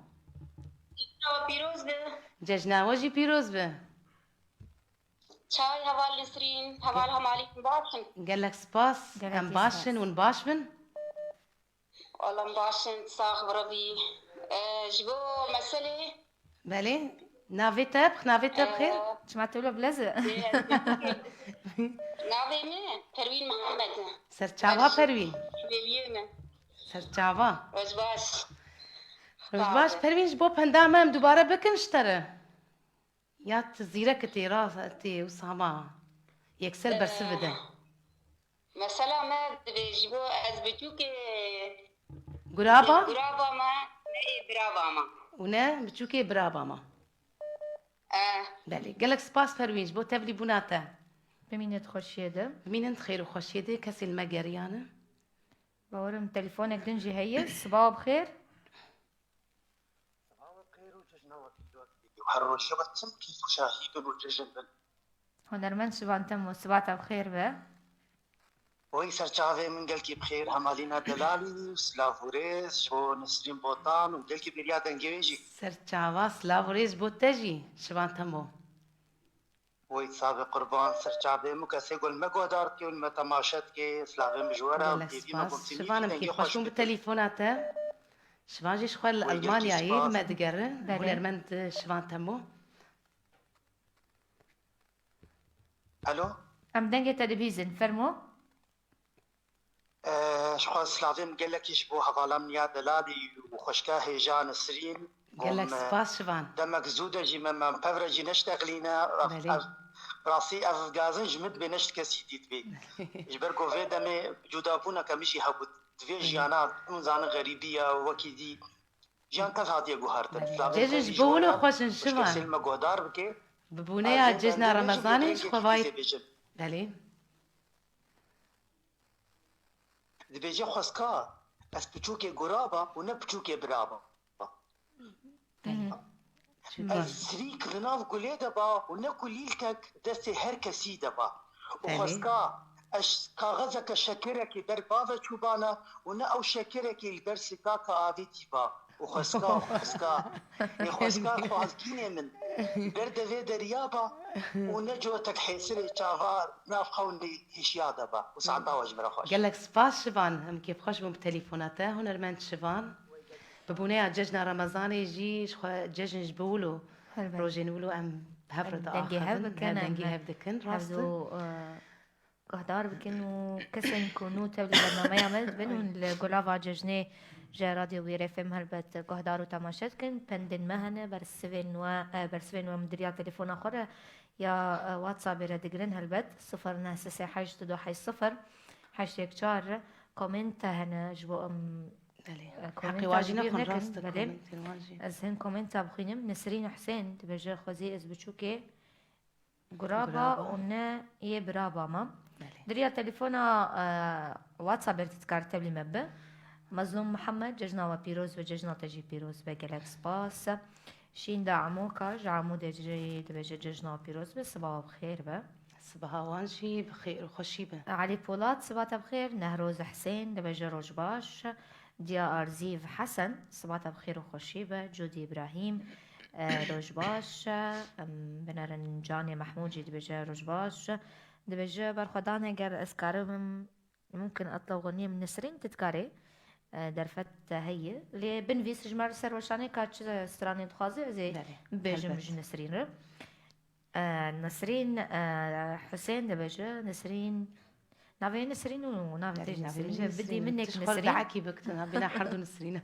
Cejna we pîroz be. Cejna we jî pîroz be. Çawa heval Nesrîn, heval Hemalî, baş in? Gelek spas. Em baş in, hûn baş bin? Wala em baş in, sax bi Rebî. E, ji bo meselê Belê. Navê te, navê te bi xêr? Ee, çima te wilo bilez e? Navê min Perwîn Mihemed e. Serçava Perwîn. Hêvîliyê me. Serçava. Roj baş. Roj baş. Perwîn, ji bo penda me em dubare bikin ji te re. Ya tu zîrek tê, rast tê, wisa ma yekser bersiv bide. Mesela me dibê ji bo ez biçûkê guraba? Guraba me, ne ê birava me. Û ne biçûkê biraba me. Eh. Belê. Gelek spas Perwîn ji bo tevlîbûna te. Bimîne di xweşiyê de. Bimînin di xêr û xweşiyê de. Kesên me geriyane. Bawerim telefonek din jî heye. Sibawa bi xêr. Sibawa bi xêr û cejna we pîroz be. Her rojê we tim kêf û şahî bin û cejn bin. Hunermend Şivan Temo, sibata bi xêr be. Wey ser çavê min gelkî bi xêr, hemalîna delalî û silav û rêz ji bo Nesrîn Botan û gelkî bêriya dengê wê jî. Ser çava, silav û rêz ji bo te jî, Şivan Temo. Wey sabe qurban, ser çavê min kesê ku li me guhdar dike û li me temaşe dike, silavê min ji we re û Gelek têvî me spas. Şivan, em kêfxweş bûn bi telefona te. Şivan jî ji xwe li Wey gelkî Elmanyayê li me spas. digere. Belê. Hunermend Şivan Temo. Alo. Em dengê te dibîzin, fermo. Ji xwe silavê min gelekî ji bo hevala min ya delalî û xweşka hêja Nesrîn. Gelek spas Şivan. Demek zû de jî me, me pevre jî neştexlîne. Ev, Belê. ev, rastî ev gazin ji min dibê, ne ji kesî dî dibê. Ji ber ku vê demê cudabûneke min jî hebû. Di vê Belê. jiyana min zanin xerîbî ya wekî dî. Jiyan tev hatiye guhartin. Belê. Silavê Cejn ji bo wilo xweş in Şivan. Kesê li me guhdar bike. Bi bûneya cejna Remezanê ji xwe vayî. Belê. Dibêje xwezka, ez piçûkê guraba û ne piçûkê biraba. Belê. Ez sirîk li nav gulê de ba û ne ku lîlkek destê her kesî de ba. Û Belê. xwezka, ez kaxezeke şekirekî ber bave çûbana û ne ew şekirekî li ber sikaka avêtî ba. Û xwezka, xwezka. Ê xwezka xwazgînê min. Ber devê derya ba û ne cotek hêsirê çava nav xewnê hişiya de ba. Û saeta we ji me re xweş. Gelek spas Şivan. Em kêfxweş bûn bi telefona te. Hunermend Şivan. Bi bûneya cejna Remezanê jî ji xwe cejn ji bo wilo, Helbet. rojên wilo em bi hev re Em dengê hev diaxivin, bikin, em dengê em hev dikin, rast e. hevdu, e, guhdar bikin û kesên ku nû tevlî bernameya me dibin, hûn li gulava cejnê ji Radyo Wîrê F M helbet guhdar û temaşe dikin. Pendên me hene, bersivên we, e, bersivên we min diriya telefona xwe re ya, e, WhatsAppê re digirin helbet. Sifir neh sê sê heşt du heşt sifir heşt yek çar. Komenta hene ji bo em, Belê. e, Heqê komenta wan jî jî bîr nexwin, nekin. rast e, Belê. komentên wan jî. Ez hin komenta bixwînim. Nesrîn Husên dibêje, Xwezî ez biçûkê guraba Guraba. û ne yê biraba me. Belê. Diriya telefona, e, WhatsAppê re dikare tevlî me bibe. Mezlûm Mihemed, cejna we pîroz be, cejna te jî pîroz be, gelek spas. Şînda Amoka, ji Amûdê jî dibêje cejna we pîroz be, sibawa bi xêr be. Sibaha wan jî bi xêr û xweşî be. Elî Polat, siba te bi xêr. Nehroz Husên, dibêje roj baş. Diya Arzîv Hesen, siba te bi xêr û xweşî be. Cûdî Îbrahîm, e, roj baş. Em binerin Canê Mehmûd jî dibêje roj baş. Dibêje berxwedan, eger ez karim, mumkin etla xweniyê min Nesrîn, tu dikarê, e, derfet te heye. Lê binivîs ji me re ser weşanê ka çi stranê dixwazî, ez ê Belê, bibêjim helbet. ji Nesrîn re. E, Nesrîn, e, Husên dibêje, Nesrîn, navê Nesrîn û navê te Belê, jî navê Nesrîn. min Bidî Nesrîn. minek Tu ji xwe Nesrîn. dehekî biktin, ha, bîna her du Nesrîn.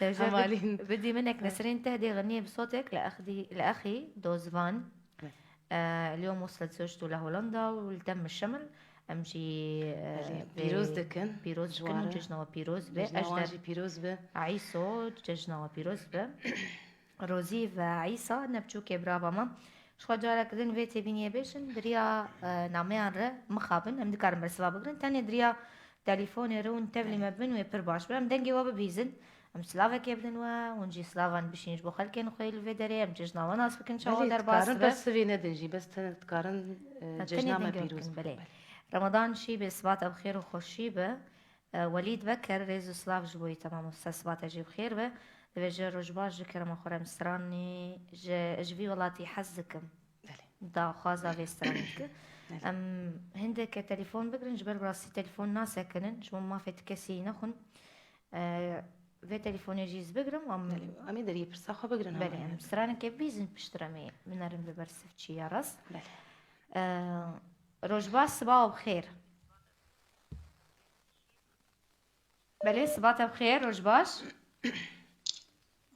Dibêje, Hevalîn. bid-, bidî minek Nesrîn tehdê xiniyê bi sotek li exdî-, li exî dozvan. Evet. E, اليوم وصلت زوجته لهولندا ولتم الشمل. Em jî, e, Belê, vê pîroz dikin. pîroz Ji dikin wan û re. cejna we pîroz be. Cejna wan Ejder jî pîroz be. Îso, cejna we pîroz be. Rozî ve Îsa, ne biçûkê birava me. Ji xwe carek din vê têbîniyê bêjin, diriya, e, nameyan re mixabin, em dikarin bersiva bigirin. Tenê diriya telefonê re hûn tevlî me bibin wê pir baş be. Em dengê we bibîzin. Em silavekê bidin we, hûn jî silavan bişîn ji bo xelkên xwe yê li vê derê. Em cejna we nas bikin çawa Belê, derbas dikarin dibe. bersivê nedin jî, bes tenê dikarin, e, Ha, tenê cejna me dengê we pîroz bikin, bikin. belê. Ramadan Şîbê, sibata bi xêr û xweşî be. E, Welîd Beker, rêz û silav ji bo wî te mamoste, sibata jî bi xêr be. Dibêje, roj baş, ji kerema xwe re em stranê ji, ji vî welatî hez dikim. Belê. Daxwaza vê stranê dikim. Belê. Em hindeke telefon bigirin, ji ber bi rastî telefon nasekinin, ji bo mafê ti kesî nexwin. E, vê telefonê jî ez bigirim, em Belê. Em ê deriyê pirsa xwe bigirin, Belê, ama em stranekê bîzin piştre em ê binerin vê bersiv çi ya rast. Belê. E, roj baş, sibawa bi xêr. Belê, siba te bi xêr, roj baş.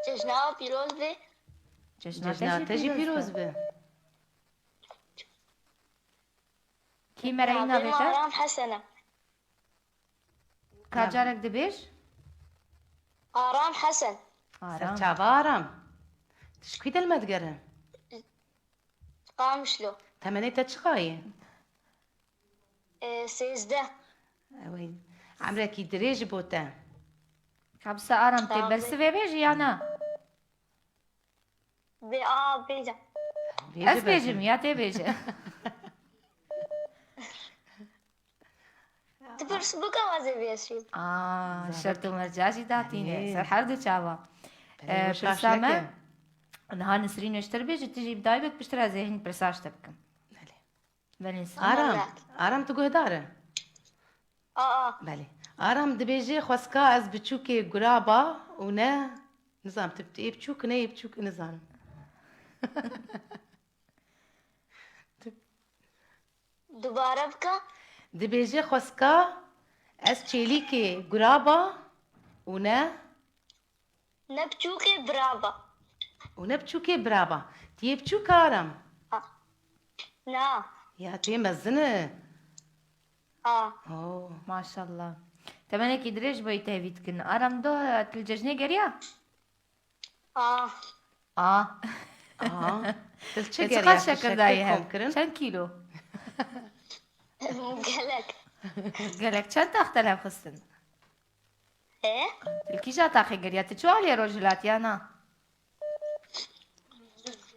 Cejna pîroz be. Cejna te Cejna jî te jî pîroz pîroz be. be. Kî me re Navê navê min te? Aram Hesen e. Ka Nav- carek dibêj? Aram Hesen. Aram. Serçava Aram. Tu ji kî de li me digere? Qamişlo. Temenê te çiqa ye? E, sêzdeh. Ewey. Emrekî dirêj bo te. Kabisa Aram, tê Sağ ol. bersivê bêjî ya na? Bê, a, bêje. Bêje Ez bêjim, bersivê. ya tê bêje. pirs bike, ez ê bêsîm. Aa, Zarok. Şert û merca jî datîne. Erê. Ser her du çava. Belê, Ee, weş pirsa me, neke. Niha Nisrîn ji te re bêje, tu jî bi taybet piştre ez ê hin pirsa ji te bikim. Belê. Belê, Nisrîn. Aram, Belê. Aram, tu guhdar e? Aa. Belê. Aram dibêje, xwezka ez biçûkê guraba û ne, nizanim, tu, tu yê biçûk, ne yê biçûk, nizanim. Dubare bike. Dibêje, xwezka ez çêlîkê guraba û ne Ne biçûkê biraba. Û ne biçûkê biraba. Tu yê biçûk, Aram? A. Na. Ya, tu yê mezin e. A. Oo. Maşallah. Temenekî dirêj bo yî tevî dikin. Aram, do, tu li cejnê geriya? A. A. A. Tu li çi geriya? Çiqas şekir dayî hev? Çend kîlo? Gelek. Gelek. Çend tax te li hev xistin? He? Tu li kîja taxê geriya? Tu çi aliyê rojhilat ya na?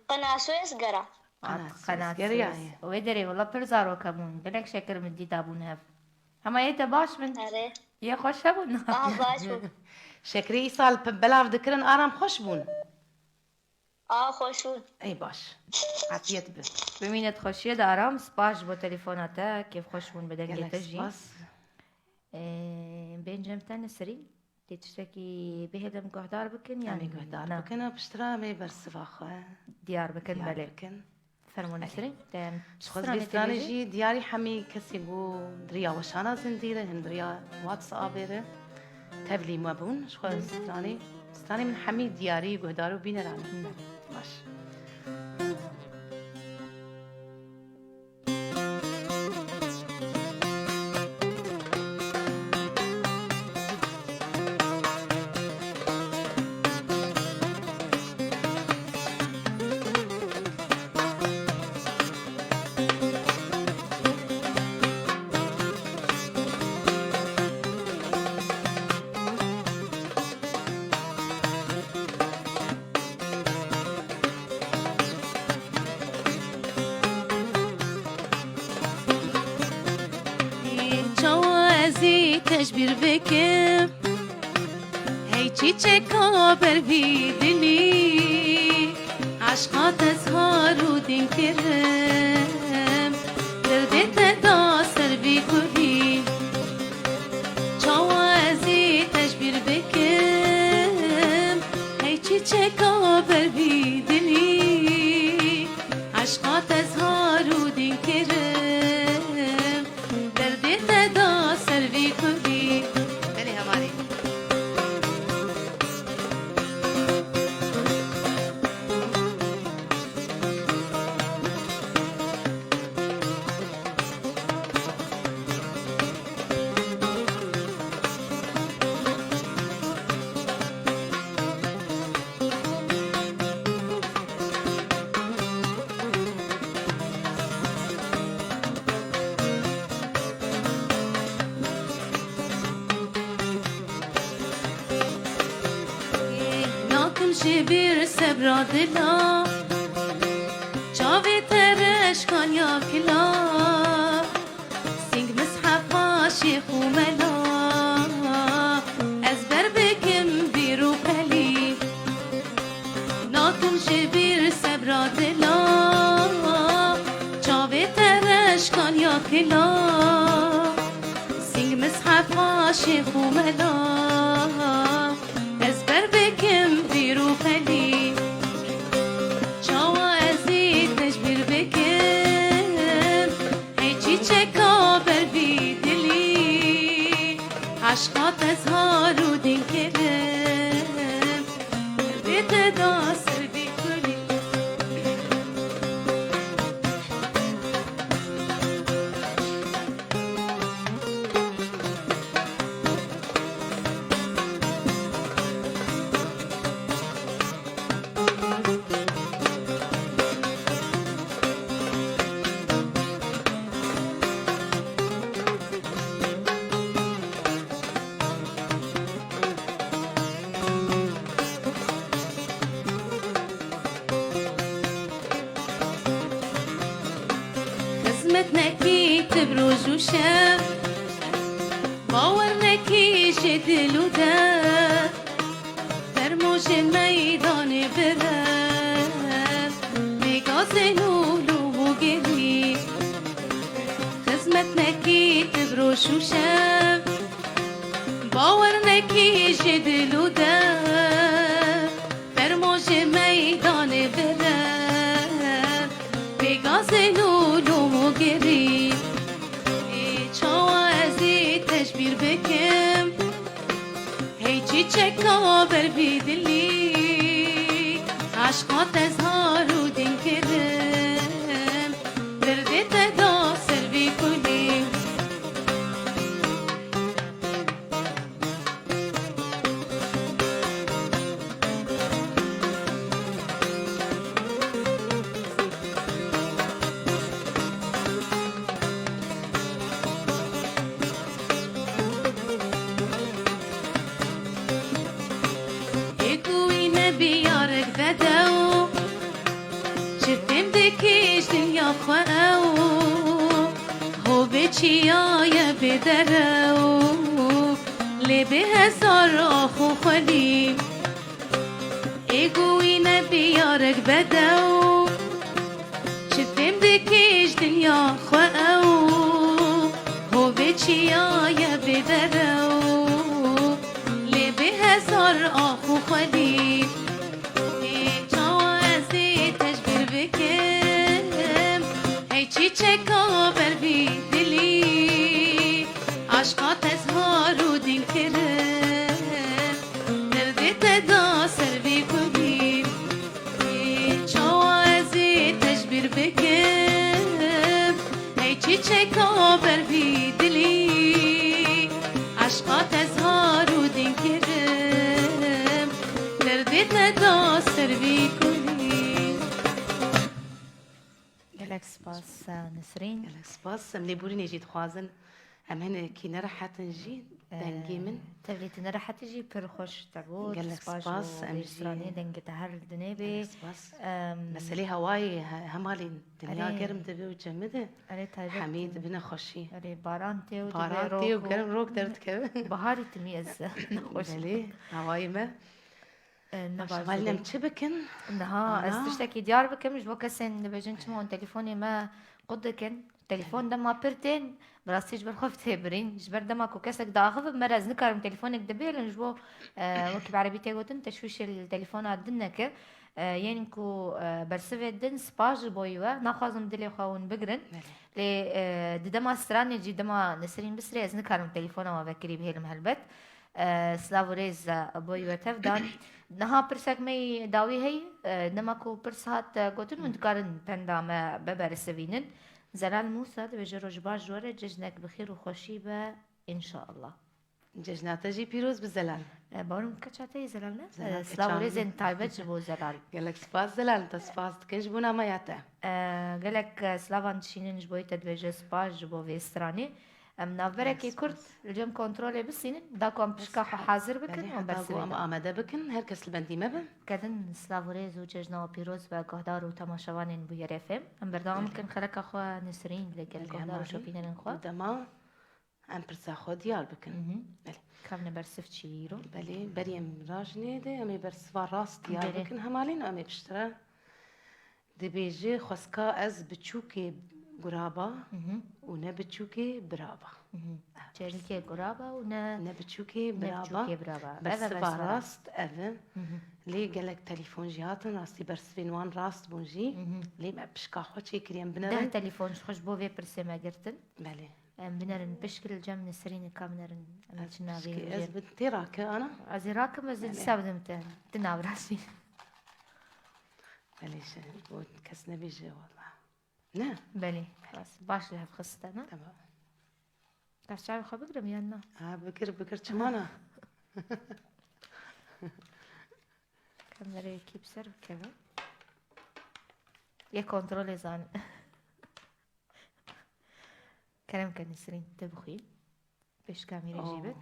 Qenasoyê ez gera. Qenasoyê ez geriya ye. Wê derê wela pir zarok hebûn. Gelek şekir min dî dabûn hev. Hema yê te baş bin? Erê. Yê xweş hebûn? Ah, baş bûn. Şekirê îsal pe-, belav dikirin, Aram, xweş bûn? A, xweş bûn. Ey baş. Afiyet bi. Bimîne di xweşiyê de, Aram. Spas ji bo telefona te. Kêfxweş bûn bi dengê te jî. Gelek spas. Ee, bên cem te, Nesrîn. Tê tiştekî bihêlin guhdar bikin, yan? Em ê guhdar bikin û piştre em ê bersiva xwe diyar bikin, belê. Fermo Nesrîn, te em ji xwe stranê jî diyarî hemî kesî ku di riya weşana zindî re, hin di riya WhatsAppê re tevlî me bûn. Ji xwe stranê, stranê min hemî diyarî guhdar û bîneran e. Baş. Çawa ez ê te ji bîr bikim? Hey çîçeka ber vî dilî, eşqa te zihar û dîn kirim, derdê te da ser vî kulî. Çawa ez ê te ji bîr bikim? Hey çîçeka ber vî dilî, eşqa te zihar û dîn kirim, derdê te da ser vî kulî. Belê hevalê. Nakim ji bîr sebra dila, çavê te reşkaniya kila. Sîng mishefa şêx û mela, ez ber bikim vîr û pelî. Nakim ji bîr sebra dila, çavê te reşkaniya kila. Sîng mishefa şêx û mela, ez ber bikim vîr û pelî. Çawa ez ê te ji bîr bikim? Hey çîçeka ber vî dilî, eşqa te zihar û dîn kirim, derdê te da ser vî kulî. Ji dil û der, fermo ji meydanê bire, lê gazên û lûm û gerî, xizmet nekî tu bi roj û şev, bawer nekî ji dil û der, fermo ji meydanê bire, lê gazên û lûm û gerî. Ê çawa ez ê te ji bîr bikim? Hey çîçeka ber vî dilî, aşqa te zar û din kirim, derdê te da ser vî kulî. Ê ku wî nebî yarek bedew, çi fêm dikî ji dinya xwe ew, hovê çiya ye bê derew, lê bê hezar ax û xwelî. Ê ku wî nebî yarek bedew, çi fêm dikî ji dinya xwe ew, hovê çiya ye bê derew, lê bê hezar ax û xwelî. Ê çawa ez ê te ji bîr bikim? Hey çîçeka ber vî dilî, aşqa te zar û din kirim, derdê te da ser vî kulî. Ê çawa ez ê te ji bîr bikim? Hey çîçeka ber vî dilî, aşqa te zar û din kirim, derdê te da ser vî kulî. Gelek spas, e, Nesrîn. Gelek spas. Em lêborînê jî dixwazin. Em hinekî nerehet in jî, dengê min. Tevlî tu nerehet î jî pir xweş te bû. Gelek spas, em jî stranê dengê te her dinê bê. Gelek spas. Em, meselê hewayê he-, hemalî dinya germ dibe û cemide. Erê, taybet hemî dibine xweşî. Erê, baran tê û baran tê û germ rok derdikeve. Baharî timî ez nexweş. Belê, hewayê me. E, ne baş. Hevalî, em çi bikin? Niha ez tiştekî diyar bikim, ji bo kesên dibêjin çima hûn telefonê me qut dikin. Telefon dema pir tên, bi rastî ji ber xwe tê birîn. Ji ber dema ku kesek diaxive, me re ez nikarim telefonek dibêlim, ji bo, e, wekî bi erebî tê gotin, teşwîşê li telefona din neke. E, yên ku, e, bersivê din spas ji bo we, naxwazim dilê xwe hûn bigirin. Belê. Lê, e, di dema stranê jî, dema Nesrîn bisirê, ez nikarim telefona we vekirî bihêlim helbet. E, silav û rêz, e, bo we tevdan. Niha pirsek me yî dawî heye, e, dema ku pirs hat, e, gotin, hûn dikarin penda me bibersivînin. Zelal Mûsa dibêje, roj baş ji we re, cejnek bi xêr û xweşî be, înşallah. Cejna te jî pîroz bi Zelal. E, bawer im keça te yê Zelal ne? Zelal, e, silav û rêzên taybet ji bo Zelal. Gelek spas Zelal, te spas dikin ji bo namaya te. E, gelek, e, silavan dişînin ji bo te dibêje spas ji bo vê stranê. Em navberekê kurt li cem kontrolê bisînin, da ku em pişka xwe hazir bikin û bersivê em amade bikin, her kes li bendî me be. Kedin silav û rêz û cejna we pîroz be, guhdar û temaşevanên Bûyerê F M. Em berdewam bikin xeleka xwe Nesrîn li gel guhdar û şopînerên xwe. Dema em pirsa xwe diyar bikin. Belê. Kevne bersiv çi îro? Belê, berî em rajinê de em ê bersiva rast diyar bikin hemalîn û em ê piştre. Dibêje, xwezka ez biçûkê guraba û ne biçûkê biraba. Çêlikê guraba û ne, ne biçûkê biraba. Bersiva rast ev e. Lê gelek telefon jî hatin, rastî bersivên wan rast bûn jî. Lê me pişka xwe çêkiriye, em binerin. Deh telefon ji xwe ji bo vê pirsê me girtin. Belê. Em binerin pişk li cem Nesrînê ka binerin. Em çi navê pişkê ez bi tê rake, ana? Ez ê rakim, ez ê dîsa bidim te. Ti nav rasî. Belê, ji bo kes nebêje wala. Ne? Belê, rast. Baş li hev xiste, ne? Tamam. Ez çavê xwe bigirim yan na? Ha, bigir, bigir, çima na? Kamerayekî bi ser bikeve. Yê kontrolê zan. Kerem ke Nesrîn, te bixwî. Pêşka mîrê jî bik.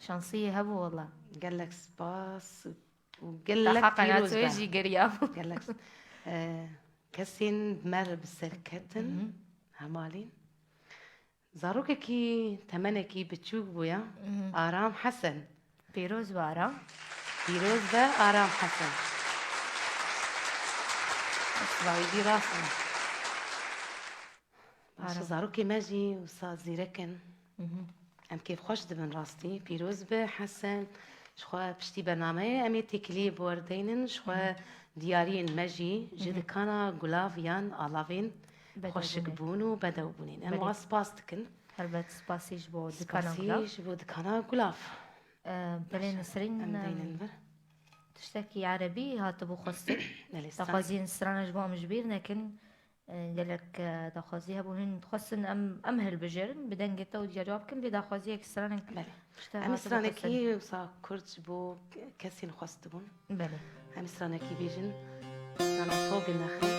Şansiyê hebû wela. Gelek spas û gelek pîroz be. Jî geriyabû. Gelek s-, e, kesên me re bi ser ketin, hemalîn. Zarokekî temenekî biçûk bûye. Mhm. Aram Hesen. Pîroz be Aram. Pîroz be Aram Hesen. Sivayî rast e. Baş e, Aram. Zarokê me jî wisa zîrek in. Mhm. Em kêfxweş dibin rastî. Pîroz be Hesen. Ji xwe piştî bernameyê em ê têkiliyê bi we re deynin. Ji xwe Mhm. diyariyên me jî ji Mhm. dikana gulav yan alavên Bedew xweşik bûne. bûn û bedew bûnên. Em Belê. wa spas dikin. Helbet spasî ji bo dikana Spasî gulav. ji bo dikana gulav. Ee, belê Baş e. Nisrîn, Em em, deynin vir. tiştekî erebî hatibû xwestin. Belê, stranekî. Daxwaziyên strana ji bo em ji bîr nekin. Ee, gelek, e, daxwazî hebû, hûn dixwestin em, em hilbijêrin, bi dengê te û diyariya bikin, vê daxwaziyek stranek Belê. tiştek Em ê hatibû stranekî xwestin. wisa kurt ji bo kesên xwest dibûn. Belê. Em ê stranekî bêjin. Strana Vogel Nexel.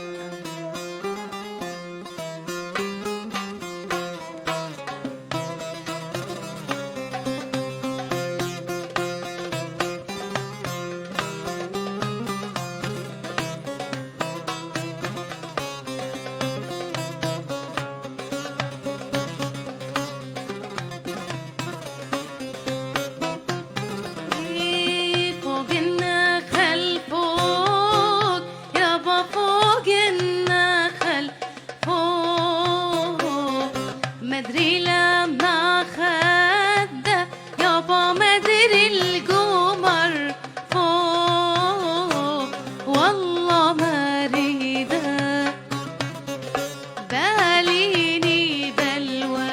Vogel Nexel, Vogel. Yaba Vogel Nexel, Vogel. Medrî lem naxedde, yaba medrî l gomar, Vogel. Wallah merîde. Belînî belwe,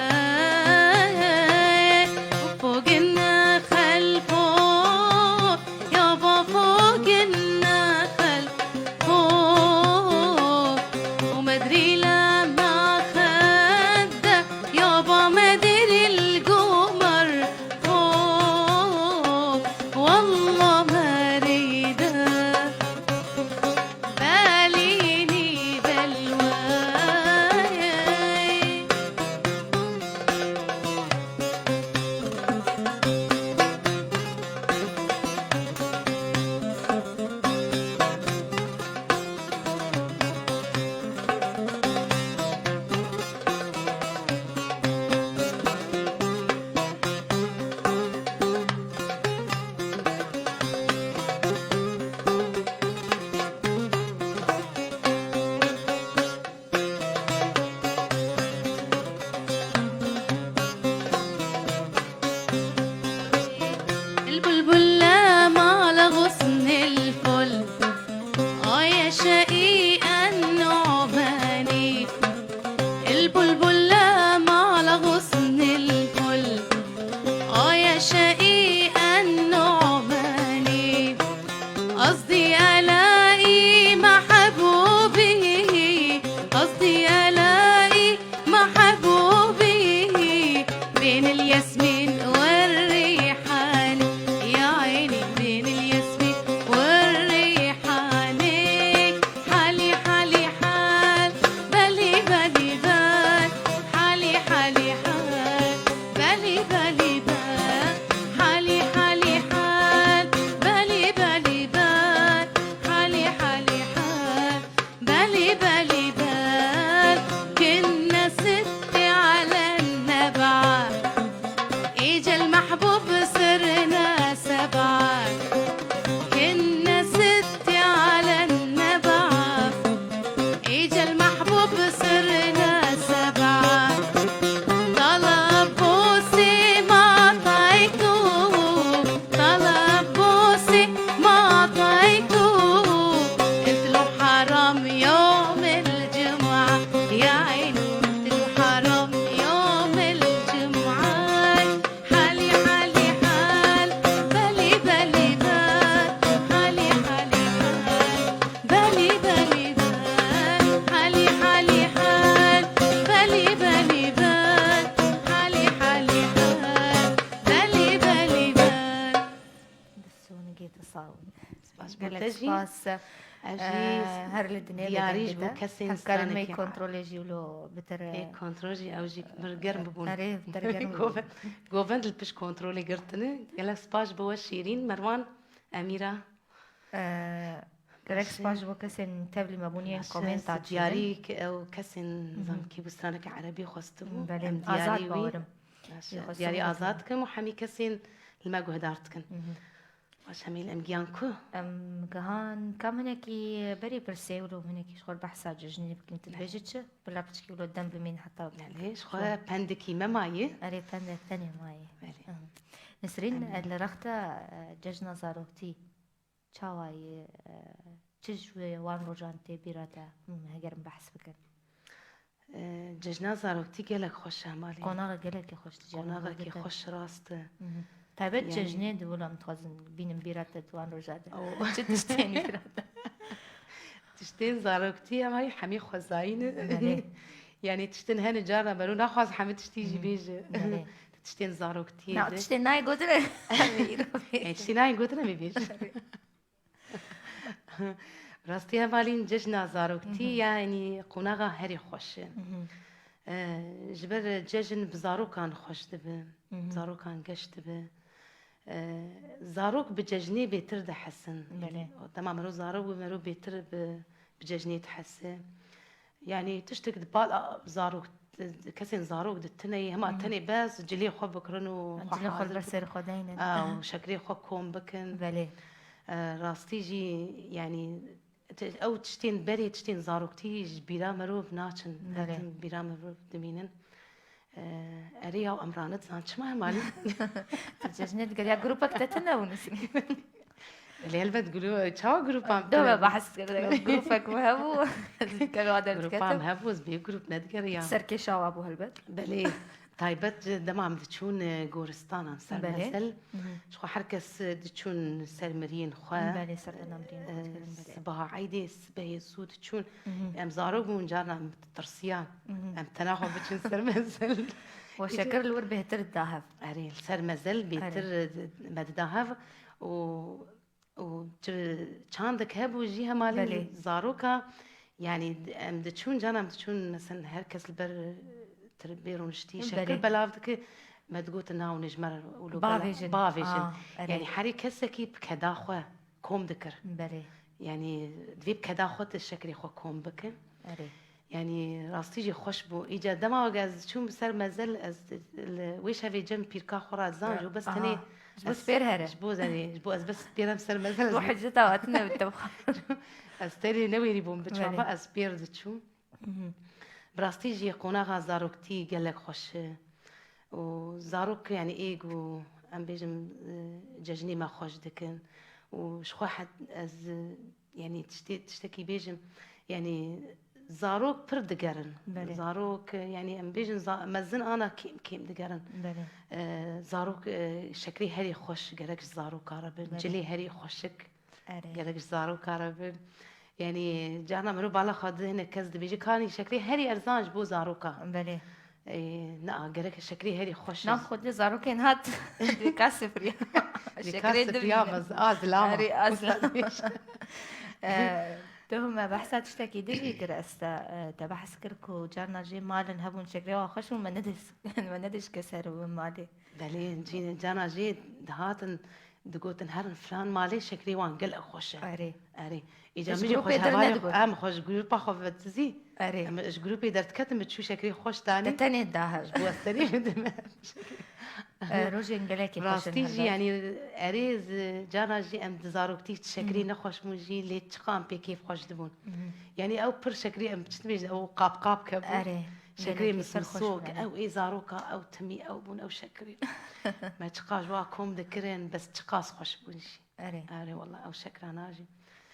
Vogel Nexel, Vogel. Yaba Vogel Nexel, Vogel. Û medrî lem naxedde, yaba medrî l gomar, Vogel. Wallah merîde. Belînî belweyê. البلبل مال غصن الفل، آه يا شقيق النعماني. البلبل مال غصن الفل، آه يا شقيق النعماني. قصدي ألاقي محبوبي، قصدي ألاقي محبوبي بين الياسمين والريحان، يا عيني بين الياسمين والريحان. حالي حالي حال، بالي بالي بال، حالي حالي حال، بالي بالي بال، حالي حالي حال، بالي بالي بال، حالي حالي حال، بالي بالي بال. كنا ستة على النبعة، إجا المحبوب صرنا سبعة. كنا ستة على النبعة، إجا المحبوب صرنا سبعة. طلب بوسة ما عطيته، طلب بوسة ما عطيته. قلت له حرام يوم الجمعة، يا عيني، قلت له حرام يوم الجمعة. حالي حالي حال، بالي بالي بال، حالي حالي حال، بالي بالي بال، حالي حالي حال، بالي بالي بال، حالي حالي حال، بالي بالي بال. Destûnigê te sax bin. Spas bo Gelek te jî. spas. Ez jî Ee, her li dinê diyarî ji bo kesên hevkarên me stranekî kontrolê jî wilo bitir, Ê kontrol jî ew jî bir germ bibûn. Erê, bitir germ bibûn. Govend, govend li pişt kontrolê girtine. Gelek spas ji bo we Şîrîn, Merwan, Emîra. Ee, Gerek spas ji bo kesên tevlî me bûn yên komenta çêkin. Diyarî ki ew kesên, mhm, zan kî bi straneke erebî xwestibû. Belê, em azad diyarî wî bawerim. Baş e. Diyarî azad dikim û hemî kesên li me guhdar dikin. Mhm. Baş, hemî li em giyan ku? Em gihan, kam hinekî berê pirsê wilo hinekî ji xwe behsa cejnê bikin. Tu dibêjî çi? Bila piçkî wilo dem bimîn heta. Belê, ji xwe pendekî me mayî. Erê, pendek tenê mayî. Belê. Aha. Nesrîn, em li rexta, e, cejna zaroktî çawa yî, e, çi ji wan rojan tê bîra te? Him, heger em behs bikin. E, cejna zaroktî gelek xweş e, Hemalî. Qonaxa gelekî xweş dije. Qonaxekî xweş, rast e. Mhm. Taybet, yanî, cejnê di wilo em dixwazin bînin bîra te di wan roja de. Çi tiştên bîra te? Tiştên zaroktî, Hemalî, hemî xwezayî ne. Belê. Yanî tiştên hene carna bero naxwaz hemî tiştî jî bêje. Belê. Tiştên zaroktiyê de. Na, tiştên nayê gotin e. Em ê îro bêjin. E, tiştê nayê gotin em ê bêjin. Rastî, Hemalîn, cejna zaroktî, mhm, yanî qonaxa herî xweş e. Mhm. E, ji ber cejn bi zarokan xweş dibe, mhm, zarokan geş dibe. E, zarok bi cejnê bêtir dihesin. Belê. Dema mero zarok bû, mero bêtir bi, bi cejnê dihese. Yanî tiştek di bal a, zarok, kesên zarok di tine ye, hema, mhm, tenê bes cilê xwe bikirin û xwe, cilê xwe li ber serê xwe deynin. A, û şekerê xwe kom bikin. Belê. E, rastî jî, yanî, ti-, ew tiştên berê, tiştên zaroktî ji bîra mirov naçin. Belê. Hetin bîra mirov dimînin. E, erê ya, em ranedizanin çima, Hemalî? Tu cejnê digeriya, grûpek te tune bû, Nesrîn? Lê helbet gru-, çawa grûpa em tune bû? Dove behs kir, grûpek me hebû, ez dikeve wa derdiketim. Grûpa em hebû, ez bê grûp nedigeriya. Serkêşa wa bû helbet. Belê, taybet ji dema em diçûn, e, goristanan ser, belê, mezin. Mhm. Ji xwe her kes, e, diçûn ser miriyên xwe. Belê, serdana miriyên xwe, e, dikirin, belê. Sibaha eydê, sibehê zû diçûn. Mhm. Em zarok bûn, carna em ditirsiyan. Mhm. Em tena xwe biçin ser mezin. Û şekir li wir bêhtir didahev. Erê, li ser mezin bêhtir, erê, e, me didahev û Û çi çandek hebû jî, Hemalî, belê, zaroka, yanî em diçûn, carna em diçûn, mesela her kes li ber, e, tiribê rûniştî, belê, şekir belav dike, me digotin, na, hûn ê ji me re wilo bavêjin. Bavêjin. A, erê. Yanî herî kesekî bi keda xwe kom dikir. Belê. Yanî divê bi keda xwe tu şekerê xwe kom bike. Erê. Yanî rastî jî xweş bû. Îca dema wek ez çûm ser mezin, ez li wê şevê cem pîrka xwe re dizan, ji bo bes tenê, aha, ji bo ez spêr here. Ji bo ez, erê, ji bo ez bes spêr em ser mezin. Ji bo hiceta we tune bi tevxa. Ez tenê newêrî bûm biçama, belê, ez spêr diçûm. Mhm. Bi rastî jî qonaxa zaroktî gelek xweş e. Û zarok, yanî ê ku em bêjin, e, cejnê me xweş dikin. Û ji xwe het-, ez, e, yanî tiştê-, tiştekî bêjim, yanî zarok pir digerin. Belê. Zarok, e, yanî em bêjin za-, mezin ana kêm kêm digerin. Belê. E, zarok, e, şekerê herî xweş gerek ji zaroka re bin. Belê. Cilê herî xweşik, erê, gerek ji zaroka re bin. Yanî carna mirov bala xwe dide hinek kes dibêje, kanî şekerê herî erzan ji bo zaroka. Belê. Ê, na, gerek şekerê herî xweş e. Nav xwe dide zarokên hat. Nika sifriya. Nika şekerê sifriya dimînin. Mez-, a zilama. Erê, a zilama. E, tu me behsa tiştekî din jî kir, ez te, e, te behs kir ku carna jê malin hebûn şekerê wan xweş bûn, me nedis-, me nedişke ser malê. Belê, cî-, carna jê dihatin, digotin, herin filan malê şekerê wan gelek xweş e. Erê. Erê. Îca min jî xwe ji hevalê xwe, em xwe ji grûpa xwe ve dizî. Erê. Em ji grûpê derdiketin, bi çû şekerê xweş danê. Te tenê dahe. Ji bo ez tenê bidim. E, rojên gelekî xweş in. Rastî jî, helbet, yanî erê, carna jî em di zaroktî şekerê, mhm, nexweş bûn jî, lê çiqa em pê kêf xweş dibûn. Mhm. Yanî ew pir şekerê em çi dibêjin, ew qap qap kebûn. Erê. Şekerê mismisok, ew ê zaroka, ew timî, ew bûn, ew şekerê. Me çiqas ji wa kom dikirin, bes çiqas xweş bûn jî. Erê. Erê, wela ew şekirana jî.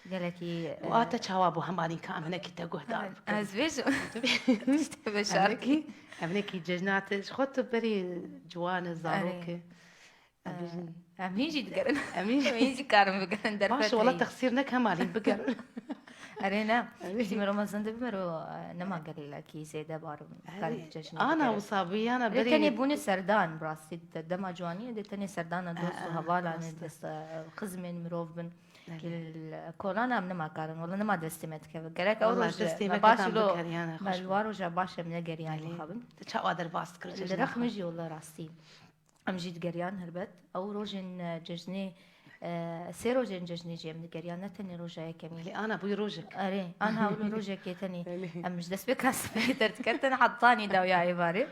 Gelekî, û a te çawa bû, Hemalîn, ka em hinekî te guhdar bikin? Ez bêjim. Tiştê veşarkî. Em hinekî, em hinekî cejna te, ji xwe tu berî ciwan e, zarok e. Erê. Em bêjin. Em hîn jî digerin. Em hîn jî, em hîn jî karin bigerin derfet. Baş, wela heyî. Texsîr neke, Hemalîn, bigerin. Erê ne. Erê. Tî mero mezin dibe mero, e, nema gelekî zêde bar, erê, karin cejnê ana bigerin. Wisa bû, yana berê. Erê, tenê bûne serdan, bi rastî de dema ciwaniyê de tenê serdana dost û, aa, hevalan, rast e, dest, e, xizmên mirov bin. Erê. Li kolana em nema karin, wela nema destê me dikeve. Gerek ew roj me baş lo, me li wa roja baş em negeriyan mixabin. Belê. Çawa derbas dikir cejna xwe. Li rex min jî wela rastî. Em jî digeriyan helbet. Ew rojên, e, cejnê, E, sê rojên cejnê jî em digeriyan, ne tenê roja yekemîn. Belê, ana bûyî rojek. Erê, anha wilo rojekê tenê. Belê. Em ji destpêka sibehê derdiketin, hetanî dawiya êvarê.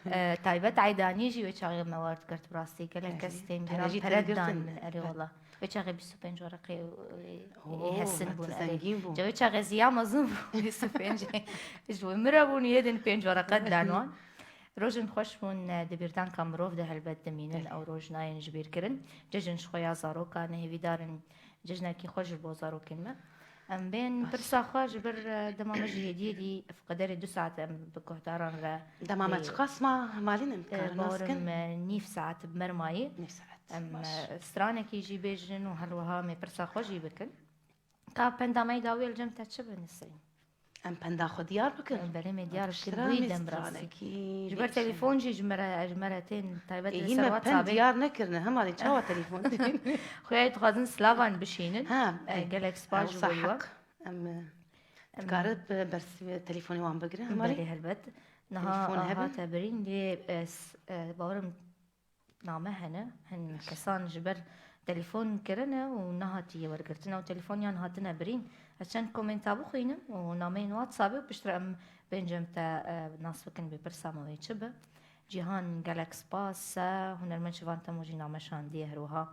E, taybet eydanî jî wê çaxê me war dikert bi rastî. Gelek kes tên giran pere didan. Erê wala. Wê çaxê bîst û pênc wereqê, e, hesin bûn. Erê. Ca wê çaxê ziya mezin bû, bîst û pênc. Ji wê mire bûn, yê din pênc wereqe didan wan. Rojên xweş hûn, e, di bîrdanka mirov de helbet dimînin, ew roj nayên ji bîr kirin. Cejin ji xwe ya zarokan e, hêvîdar in cejnekî xweş ji bo zarokên me. Em bên pirsa xwe ji ber, e, dema me ji yediyê dî, ev qederê du saet em bi guhdaran re. Dema me çiqas ma, malîn em, e, dikarin nas bikin? Bawerim, e, nîv saet bi me re mayî. Nîv saet. Em, e, stranekî jî bêjin û her wiha em ê pirsa xwe jî bikin. Ka penda me yê dawî li cem te çi bi Nisrîn? Em penda xwe diyar bikin. Belê me diyar bikin. Bûyî dem bi rastî. Ji ber telefon jî ji me re, ji me re tên taybet li ser WhatsAppê. Ê, hîn me pend diyar nekirine. Hema lê çawa telefon tên? Xuya dixwazin silavan bişînin. Ha, e, gelek spas ji bo wan. Em, e, dikare bi bersivê telefonê wan bigire. Hema lê. Belê helbet. Niha hate birîn lê, e, s-, e, bawerim name hene, hin kesan ji ber telefon kirine û nehatiye wergirtin. Ew telefon yan hatine birîn. Ez çend komenta bixwînim û nameyên WhatsAppê û piştre em bên cem te, e, nas bikin bê pirsa me wê çi bi. Cîhan gelek spas, e, hunermend Şivan Temo jî name şandiye her wiha.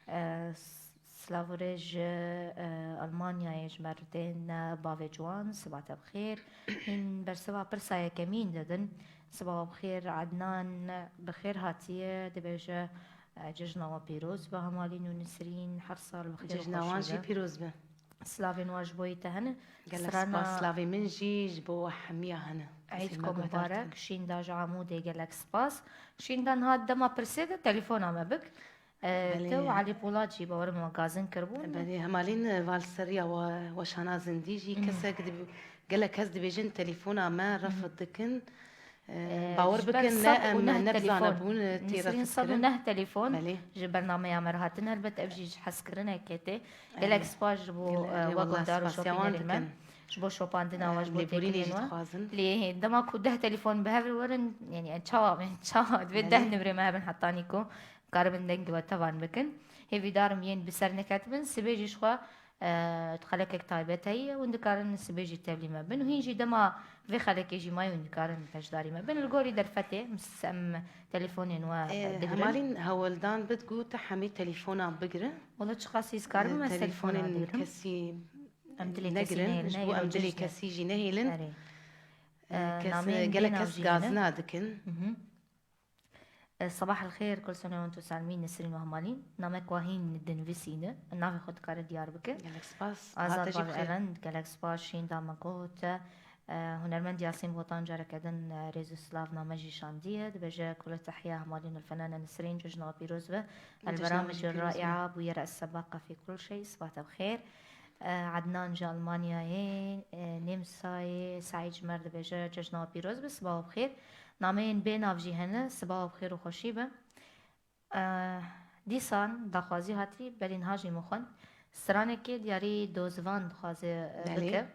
E, s-, silav û rêj ji, e, Almanyayê ji me re tên, e, bavê ciwan, siba te bi xêr. Hîn bersiva pirsa yekemîn didin. Sibawa bi xêr Adnan, bi xêr hatiye, dibêje, e, cejna we pîroz be Hemalîn û Nisrîn, her sal bi xêr û xweşî be. Cejna wan jî pîroz be. Silavên wan ji bo yî te hene. Gelek spas, silavê min jî ji bo we hemiya hene. Eyd ku mibarek, Şînda ji Amûdê gelek spas. Şînda niha dema pirsê de telefona me bik. E, te û Elî Polat jî bawerim we gazin kiribûn. Belê, Hemalîn, e, va li ser riya we, weşana zindî jî kesek dibi-, gelek kes dibêjin telefona me refid dikin. E, bawer bikin, ne em ne bi zane bûn, e, tê refid kirin. Nesrîn sed û neh telefon ji bernameya me re hatin, helbet ev jî ji hezkirinekê tê. Gelek spas ji bo, e, we guhdar û şopînerên me. Ji bo şopandina we, ji bo têkiliyên we. Lê dema ku deh telefon bi hev re werin, yanî çawa, çawa divê deh nimrê me hebin hetanî ku karibin dengê we tevan bikin. Hêvîdar im yên bi ser neketibin. Sibê jî ji xwe, e, xelekek taybet heye, hûn dikarin sibê jî tevlî me bin. Û hîn jî dema vê xelekê jî mayî hûn dikarin beşdarî me bin. Li gorî derfetê, em telefonên we, e, digirin. Hemalîn hewldan bid ku te hemî telefona bigire. Wala çiqas hîs karibim ez telefona digirim. Kesî em dilê kesî negirin, ji bo em dilê kesî jî nehêlin. Erê. E, kes, gelek kes gazina dikin. E, Sabah el xêr, kul sene ve entum salmîn, Nesrîn û Hemalîn. Namek wa hîn dinivîsîne. Navê xwe dikare diyar bike. Gelek spas. Azad Bavê Eren, gelek spas, Şînda me got. E, hunermend Yasîn Botan careke din, e, rêz û silav name jî şandiye. Dibêje, kule tehya Hemalîn û Fenane Nesrîn, cejna pîroz be. El beramicî raia bûye re'es sebaqa fî kul şey, siba te bi xêr. E, Ednan ji Almanyayê, e, Nêmsayê, Seîd ji me re dibêje, cejna we pîroz be, siba we bi xêr. Nameyên bênav jî hene, siba we bi xêr û xweşî be. E, dîsan daxwazî hatî, belê niha jî min xwend. Stranekê diyarî dozivan dixwaze, e, bike.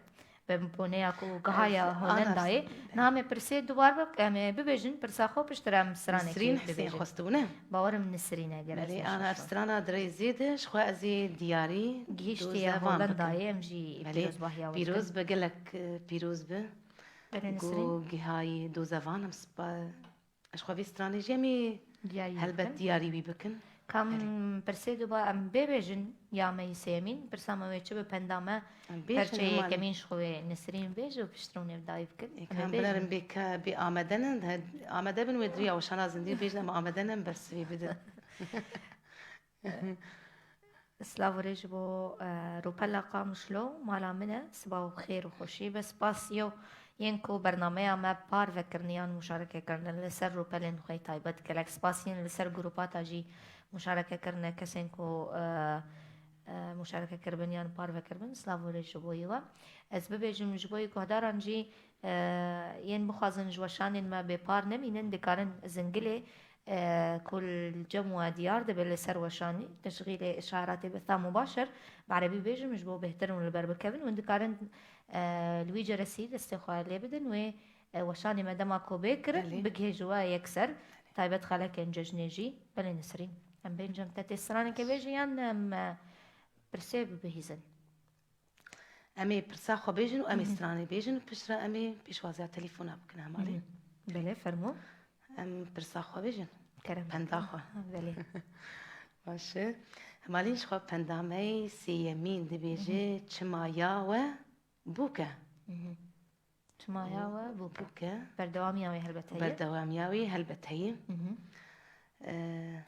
Bi boneya ku giha ya Holendayê. Niha me pirsê dubar be, em ê bibêjin, pirsa xwe piştre em stranekê bibêjin. Nisrîn Hisên xwestibûne. Bawerim Nisrîn e, gelek. Belê, ana ev strana di rêzê de, ji xwe ez ê diyarî gihîştiye Holendayê, em jî pîrozbahiya we dikin. Pîroz be, gelek, e, pîroz be. Belê Nisrîn. Ku gihayî dozevan em spa-, ez ji xwe vê stranê jî em ê helbet diyarî wî bikin. Kam pirsê duba em bê bêjin ya me yî sêyemîn, pirsa me wê çi bi penda me perçeyê yekemîn ji xwe wê Nisrîn bêje û piştre hûn ê bi dawî bikin. Em ê bêjin. Bê ke, bê amede nin, he, amede bin wê diriya weşana zindî bêjin, em amede nin bersivî bidin. Silav û rê ji bo, e, Rûpela Qamişlo, mala min e, siba û xêr û xweşî be. Spas yew yên ku bernameya me parve kirine yan muşareke kirine li ser rûpelên xwe yê taybet. Gelek spas yên li ser grûpata jî muşareke kirine, kesên ku, e, e, muşareke kiribin yan parve kiribin, silav û rê ji bo yê we. Ez bibêjim ji bo yê guhdaran jî, e, yên bixwazin ji weşanên me bêpar nemînin, dikarin zingilê, e, ku li cem we diyar dibe li ser weşanî, teşxîlê îşaretê betha mubaşir, bi erebî bêjim, ji bo bêhtir hûn li ber bikevin, hûn dikarin, e, li wî ceresî destê xwe lê bidin, wê, e, weşanê me dema ku bê kirin, bigihê ji we yekser, taybet xelekên cejnê jî, belê Nisrîn. Em bêncem te tê stranekê bêjî yan em, e, pirsê bibihîzin? Em ê pirsa xwe bêjin û em ê Mhm. stranê bêjin û piştre em ê pêşwaziya telefona bikin hemalê. Mhm. Belê, fermo. Em pirsa xwe bêjin. Kerem. Penda xwe. Ha, belê. Baş e. Hemalî ji xwe penda me yê sêyemîn dibêje, Mhm. çima ya we bûk e. Mhm. Çima ya we bûk e. Bûk e. Berdewamiya wê helbet heye. Berdewamiya wê helbet heye. Mhm. Ee,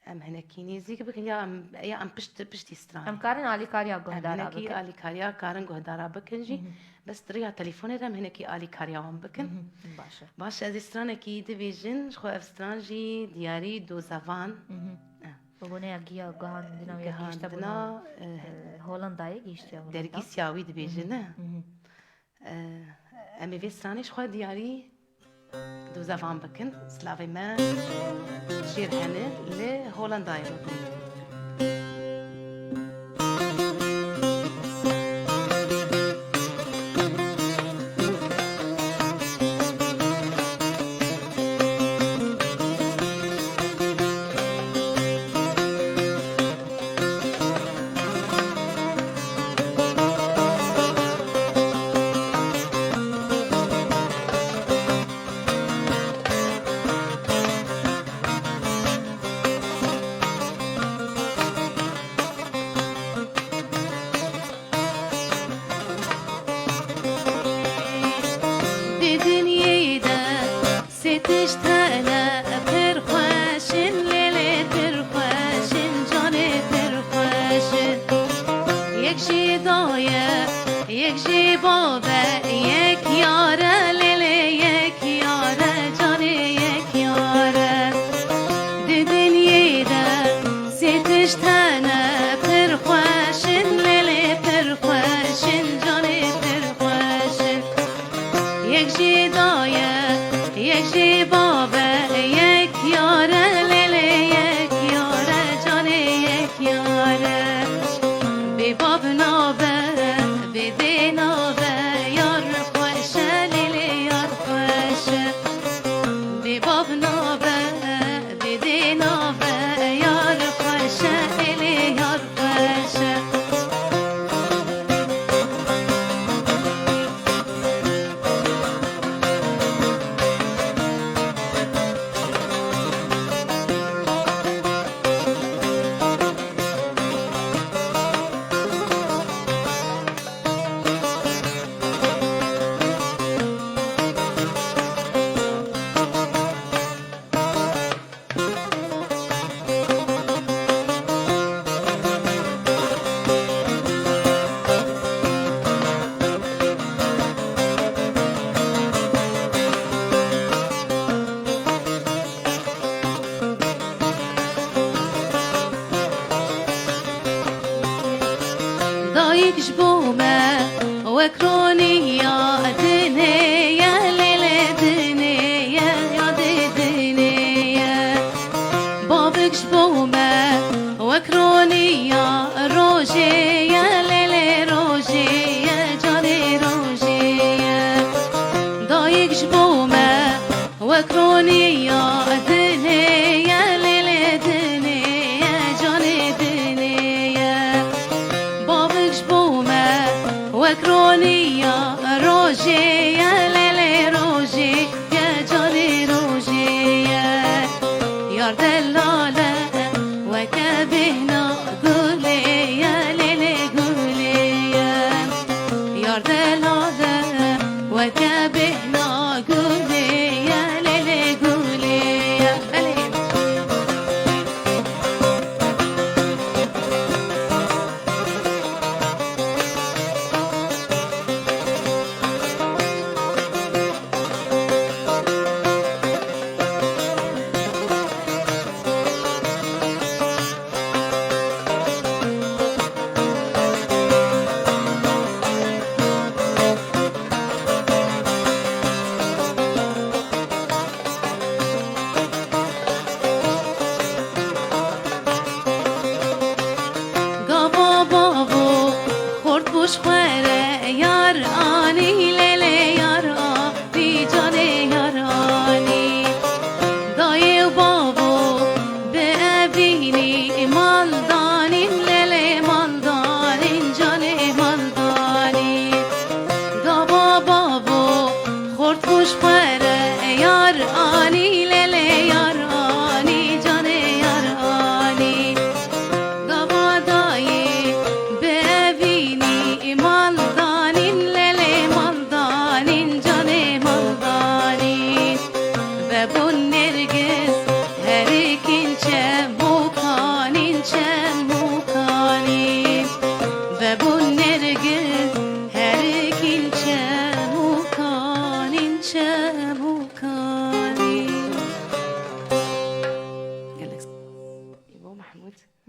em hinekî nêzîk bikin ya em, ya em pişt, piştî stran. Em karin alîkariya Em guhdara hinekî bikin. alîkariya karin guhdara bikin jî. Mhm. Bes di riya telefonê re em hinekî alîkariya wan bikin. Mhm. Baş e. Baş e, ez ê stranekî dibêjin, ji xwe ev stran jî diyarî dozevan. Mhm. Eh. Bi boneya giya gihandina wê Gihandina, gihişte bûna, eh, e, Holandayê gihiştiye Hollanda. Dergîsiya wî dibêjin, Mhm. ne? Mhm. Eh, em ê vê stranê ji xwe diyarî dozevan bikin. Silavê me jêr hene li Holandayê bû. Di dinyê de sê tişt hene pir xweş in, lê lê pir xweş in, canê pir xweş in. Yek jî daye, yek jî babe, yek yar e, lê lê yek yar e, canê yek yar e. Di dinyê de sê tişt hene pir xweş in, lê lê pir xweş in, canê pir xweş in. Yek jî daye, yek jî babe, yek yar e, lê lê yek yar e, canê yek yar e. Bê bab nabe, bê dê nabe, yar xweş e, lê lê yar xweş e. Bê bab nabe, bê dê nabe, yar xweş e, ê lê yar xweş e. Dayik ji bo me wek ronî ya dinê ye, lê lê dinê ye, ya dê dinê ye. Bavik ji bo me wek ronî ya rojê ye, lê lê rojê ye, canê rojê ye. Dayik ji bo me wek ronî ya dinê ye, lê lê dinê ye, canê dinê ye. Bavik ji bo me wek ronî ya rojê ye, lê lê rojê ye, canê rojê ye. Yar delal e, weke bêhna gulê ye, lê lê gulê ye. Yar delal e, weke bêhna gulê ye, lê lê gulê ye. Belê.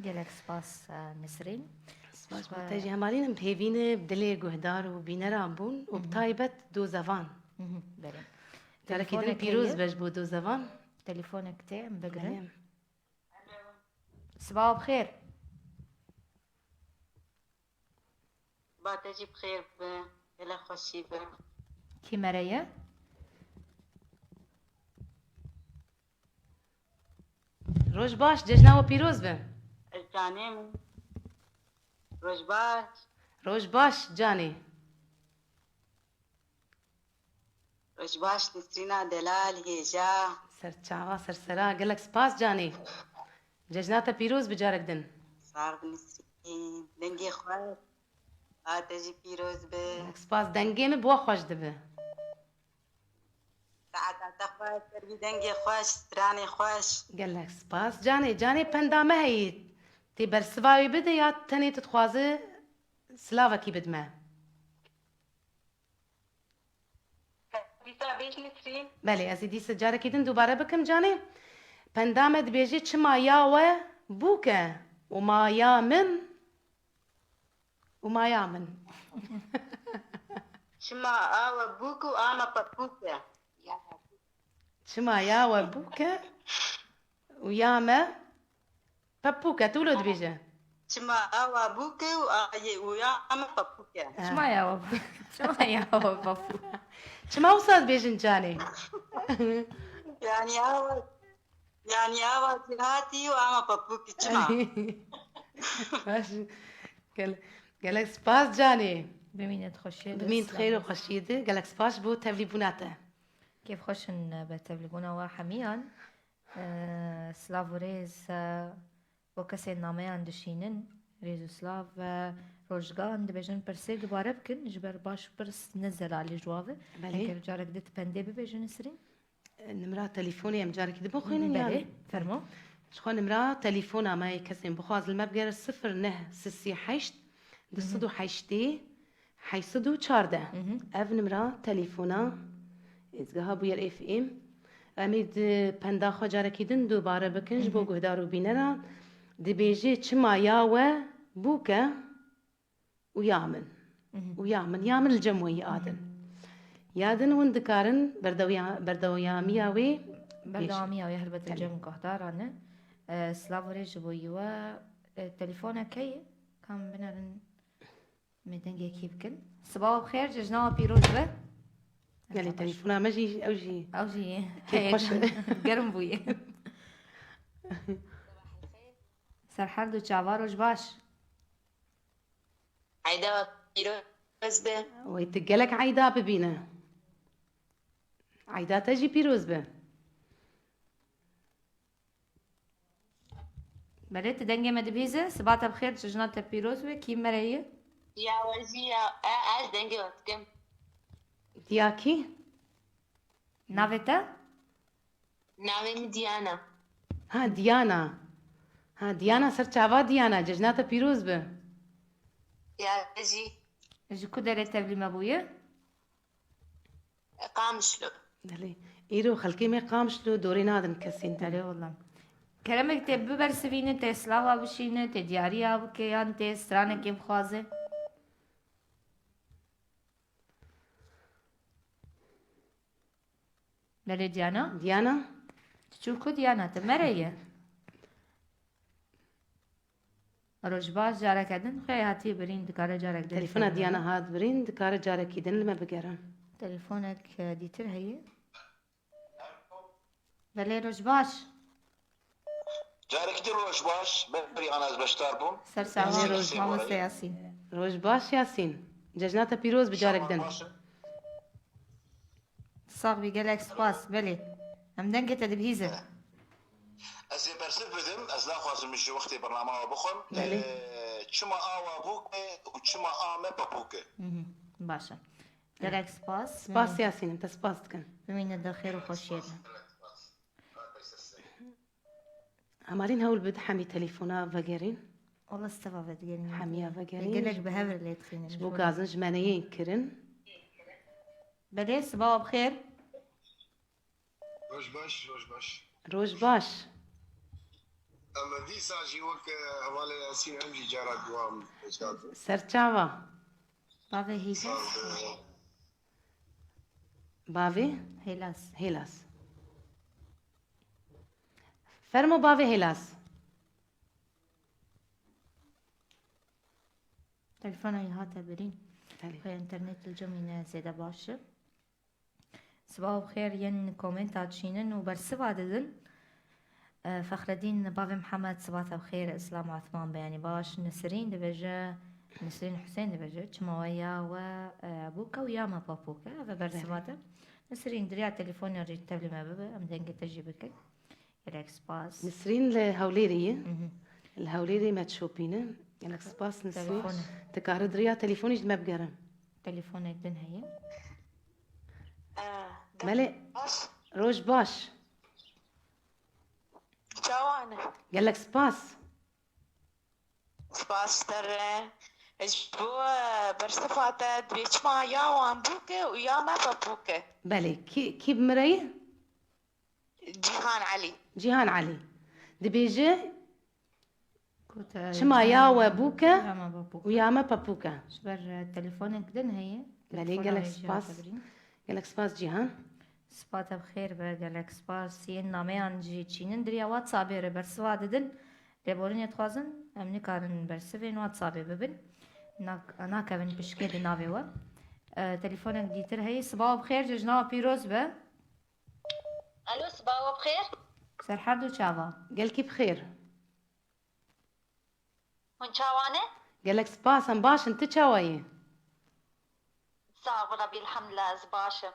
Gelek spas, e, Nisrîn. Spas bo te jî. Hemalîn em hêvî ne bi dilê guhdar û bîneran bûn û bi taybet dozevan. Mhm, belê. Carekî din pîroz be ji bo dozevan. Telefonek tê, em bigirin. Belê. Sibawa bi xêr. Ba te jî bi xêr be. Gelek xweşî be. Kî mere ye? Roj baş, cejna we pîroz be. Ez canê min. Roj baş. Roj baş canê. Roj baş Nisrîna delal hêja. Ser çava, ser sera. Gelek spas canê. Cejna te pîroz bi carek din. Sax bi Nisrîn. Dengê xweş. A te jî pîroz be. Gelek spas. Dengê min bi we xweş dibe. Saeta te xweş, ser vî dengê xweş, stranê xweş. Gelek spas. Canê, canê penda me heyî. Tê bersiva wî bide ya tenê tu dixwaze silavekî bidme? Dîsa bêj Nisrîn. Belê, ez ê dîsa carekî din dubare bikim canê. Penda me dibêje çima ya we bûk e û ma ya min. Û maya min. Çima a we bûk û a me pepûk e? Çima ya we bûk e û ya me pepûk e? Tu wilo dibêje. Çima a we bûk e û a yê û ya me pepûk e? Çima ya we bûk? Çima ya we pepûk? Çima wisa dibêjin canê? Yani a we Yani ava cîhatî û ama papûkî çima? Baş. Gel, gelek spas canê. Bimînit xweşiyê de. Bimînit xeyr û xweşiyê de. Gelek spas ji bo tevlîbûna te. Kêfxweş in bi tevlîbûna we hemiyan. Ee, silav û rêz, e, bo kesên nameyan dişînin. Rêz û silav, e, rojgan dibêjin pirsê dubare bikin. Ji ber baş pirs ne zelalî ji wa ve. Belê. Eger carek di tu pendê bibêjin Nisrîn. Nimra telefonê em carekî din bixwînin yan? Belê, fermo. Ji xwe nimra telefona me yê kesên bixwaz li me bigere sifir neh sisî heşt du sed û heştê heşt sed û çardeh. Ev nimra telefona Êzgeha Bûyer F M. Em ê di penda xwe carekî din dubare bikin ji bo guhdar û bîneran. Dibêje çima ya we bûk e? Û ya min. Û ya min, ya min li cem we yî a din. Ya din hûn dikarin berdewiya-, berdewamiya wê. Berdewamiya wê helbet li cem guhdaran e. E, silav û rê ji bo yî we, e, telefonek heye, ka min binerin, me dengekî bikin. Sibawa bi xêr, cejna we pîroz be. Gelê telefona me jî, ew jî. Ew jî heye, germ bûye. Ser her du çava roj baş. Eyda we pîroz be. Wey tu gelek eyda bibîne. Eyda te jî pîroz be. Belê tu dengê me dibihîze, siba te bi xêr, cejna te pîroz be, kî mere ye? Ya we jî ya, e, ez dengê we dikim. Diya kî? Navê te? Navê min Diyana. Ha, Diyana. Ha, Diyana, ser çava Diyana, cejna te pîroz be. Ya jî. Ji ku derê tevlî me bûye? Qamişlo. Belê. Îro xelkê me Qamişlo dorê nadin kesên din. Erê wela. Keremek tê bibersivîne, tê silava bişîne, tê diyariya bike yan tê stranekê bixwaze. Belê Diyana? Diyana? Tu çû ku Diyana? Tu mere ye? Roj baş, careke din xwe hatiye birîn, dikare carek din. Telefona Diyana hat birîn, dikare carekî din li me bigere. Telefonek, e, dîtir heye? Belê roj baş. Carekî din roj baş, berî ana ez beşdar bûm. Ser saxan, mamoste Yasîn. Roj baş Yasîn. Cejna te pîroz bi carek din. Sax bî, gelek spas. Belê. Em dengê te dibihîzin. Ez ê bersiv bidim, ez naxwazim ji wextê bernama we bixwim. Belê. Ee, çima awa bûk e û çima a me pepûk e? Mhm, baş e. Gelek spas. Spas Yasîn, em te spas dikin. Bimîne di xêr û xweşiyê de. Hemalîn hewl bid hemî telefona vegerîn. Wala steva vedigerîn. Hemiya vegerîn. Gelek bi hev re lê dixînin. Ji bo gazin ji me neyên kirin. Belê, sibawa bi xêr. Roj baş, roj baş. Roj baş. Em dîsa jî wek, e, hevalê Yasîn em jî cara dua em pêşkar bin. Ser çava. Bavê Hêlas. Sağ ol. Bavê Hêlas. Hêlas. Fermo bavê Hêlas. Telefona wî hate birîn. Belê. Xwe înternet li cem wî ne zêde baş e. Sibav xêr yên komenta çînin û bersiva didin. E, Fexredîn bavê Mihemed siba te bi xêr, Îslam Osman beyanî baş. Nisrîn dibêje, Nisrîn Husên dibêje, çima we ya we, e, bûke û ya me papûke. Ev e bersiva te. Nisrîn, di riya telefonê jî tevlî me bibe, em dengê te jî bikin. Gelek spas. Nisrîn li Hewlêrê ye. Li Hewlêrê me dişopîne. Gelek spas Nisrîn. Telefon. Tu kare di riya telefonê jî me bigerin. Telefonek din heye. Belê, roj baş. Çawan e? Gelek spas. Spas te re. Ji bo, e, bersiva te dibê çima ya wan bûke û ya me papûke. Belê, kî, kî bi min re ye? Cîhan Elî. Cîhan Elî. Dibêje Ku te çima ya we bûke ya me bûke. û ya me papûke. Ji ber, e, telefonek din heye. Belê, Telefona gelek wê jî spas. hate birîn. Gelek spas Cîhan. Spa te bi xêr be, gelek spas. Yên nameyan jî çînin di riya WhatsAppê re bersiva didin. Lêborînê dixwazin, em nikarin bersivên WhatsAppê bibin. Nak-, nakevin pişkê di navê we. E, telefonek dîtir heye. Sibawa bi xêr, cejna we pîroz be. Alo, sibawa bi xêr. Ser her du çava. Gelkî bi xêr. Hûn çawa ne? Gelek spas, em baş in, tu çawa yî? Sağ ol, Rabbi, elhamdülillah, ez baş im.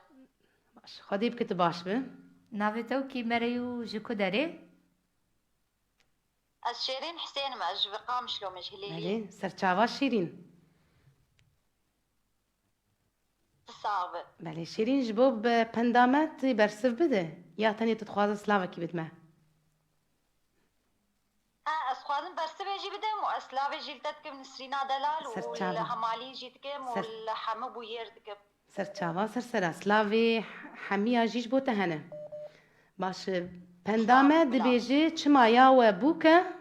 Baş, Xwedê bike tu baş bi. Navê te û kî me re yî û ji ku derê? Ez Şêrîn Husên im, ez ji Qamişlo me, ji Hilêliyê. Belê, ser çava Şîrîn. Tu sax be. Belê, Şîrîn, ji bo bi penda me tu bersiv bide. Ya tenê tu dixwaze slavekî bidme. Ha, ez xwazim bersivê jî bidim û ez slavê jî li te dikim Nisrîna Delal Ser û çava. li Hemalî jî dikim û Ser- li hemû bûyêr dikim. Ser çava, ser sera. Slavê hemiya jî ji bo te hene. Baş, penda Sağ ol, me sağ ol. Dibêje çima ya we bûke?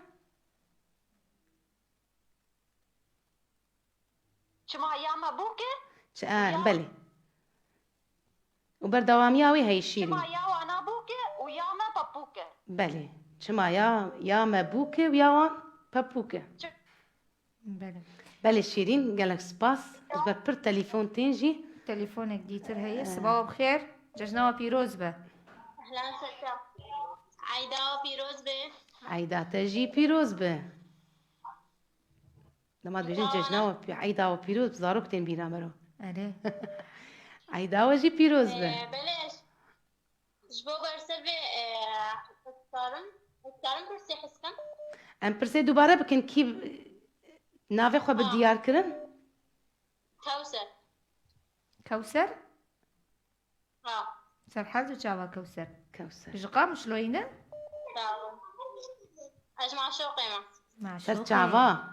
Çima ya me bûke? Ç-, e, Ya. Belê. Û berdewamiya wê heye Şîrîn. Çima ya wana bûke û ya me papûke? Belê. Çima ya, ya me bûke û ya wan pepûke. Belê. Belê Şîrîn, gelek spas. Ji ber pir telefon tên jî. Telefonek dîtir heye. Sibawa bi xêr. Cejna we pîroz be. Ehlen seta. Eyda pîroz be. Eyda te jî pîroz be. Dema dibêjin cejna we pî-, eyda we pîroz bi, zarok tên bîra me re. Erê. Eyda we jî pîroz be. Ee, belê ez ji bo bersivê, ee, ez karim, ez karim pirsê his kim? Em pirsê dubare bikin, kî navê xwe bi Ha. diyar kirin? Kewser. Kewser? Ha. Ser her du çava Kewser. Kewser. Ji Qamişloyî ne? Sağ ol. Ez maşoqê me. Maşoqê. Ser çava.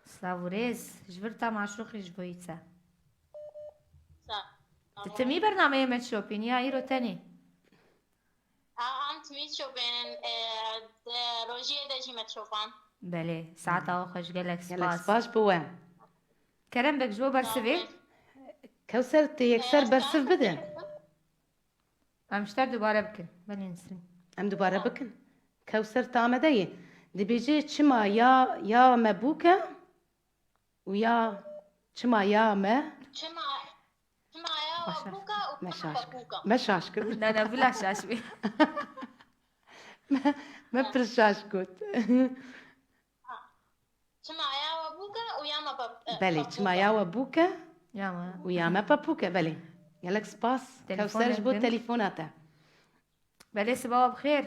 Silav û rêz. Ji vir ta maşoqî ji bo yî te. Sağ ol. Ti timî bernameyê me dişopînî ya îro tenê? A, em timî dişopînin, e, di rojiyê de jî me dişopan. Belê. Saeta we xweş, gelek Gelek spas. spas bi we. Kerem bek ji bo bersivê. Kewser, tu yekser bersiv bide. Em ji te dubare bikin. Belê Nisrîn. Em dubare bikin. Kewser, tu amade yî. Dibêje çima ya, ya me bûke û ya çima ya me. Çima, çima ya Başa. we bûka û Me ka şaş kir. bûka. Me şaş kir. Ne, ne, bila şaş bî. Me, me pir şaş got. Çima ya we bûka û ya me bab-, e, Belê, babûka. Çima ya we bûke Ya me. û ya me pepûke, belê. Gelek spas. Telefonê Kewser, ji bo din. telefona te. Belê, sibawa bi xêr.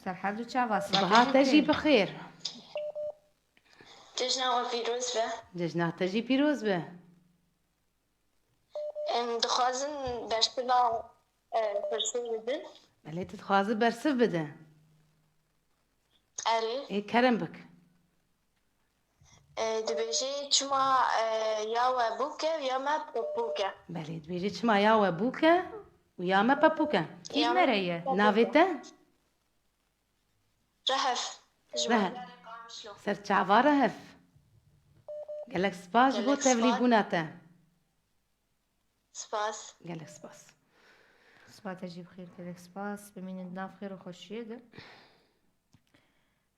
Ser her du çava, siba Sibaha te jî bi xêr. Cejna we pîroz be. Cejna te jî pîroz be. Em dixwazin bersiva, e, pirsê bidin. Belê, tu dixwazi bersiv bide. Erê. Ê, kerem bik. E, dibêje çima, e, ya we bûke ya me bûke. Belê, dibêje çima ya we bûke Û ya me pepûk e. Kî Ya me mere ye? Navê te? Rehef. Ji Rehef. Ser çava Rehef. Gelek spas ji bo Gelek spas. tevlîbûna te. Spas. Gelek spas. Spas te jî bi xêr, gelek spas. Bimînin di nav xêr û xweşiyê de.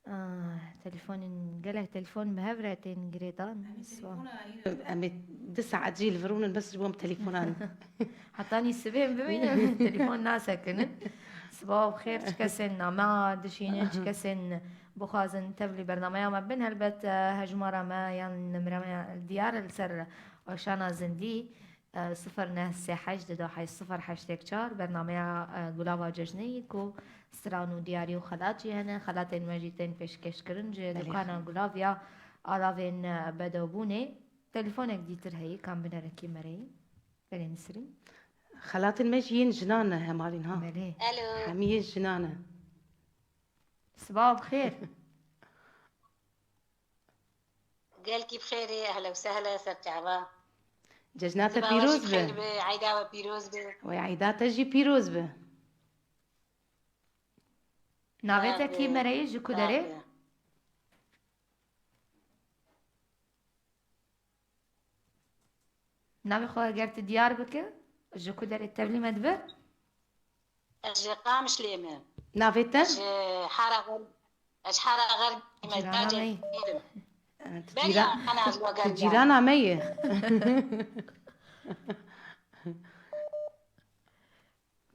Ah, telefonên, gelek telefon bi hev re tên girêdan. Em ê Swan. telefona îro, em ê du saet jî li vir rûnin, bes ji bo em telefonan. Hetanî sibê em bimînin, telefon nasekinin. Sibawa bi xêr, çi kesên name dişînin, çi kesên bixwazin tevlî bernameya me bin, helbet, eh, hejmara me yan nimera me ya li diyar li ser weşana zindî. E, sifir neh sê heşt du du heşt sifir heşt yek çar, bernameya, e, Gulava Cejnê yê ku stran û diyarî û xelat jî hene. Xelatên me jî tên pêşkêşkirin ji Belê. dukana Gulav ya alavên, e, bedewbûnê. Telefonek dîtir heyî, kam binerekî me re yî? Belê Nisrîn. Xelatên me jî yên jinan e, Hemalîn ha. Belê. Alo. Hemî yên jinan e. Sibawa bi xêr. Gelkî bi xêrê, ehla û sehla, ser çava. Cejna te Siba we pîroz jî bi. Xêr be, eyda we pîroz be. Wey eyda te jî pîroz bi. Navê te kî mereyê, ji ku derê? Navê xwe eger tu diyar bike, ji ku derê tevlî me dibe? Ez ji Qamişlê me. Navê te? Ji Hara Xer-, ez ji Hara Xerbî me. Cîrana me yî. Cacê Pîrim. Eh, tu Berî cîra-, ana ez we tu gerya. Cîrana me yî.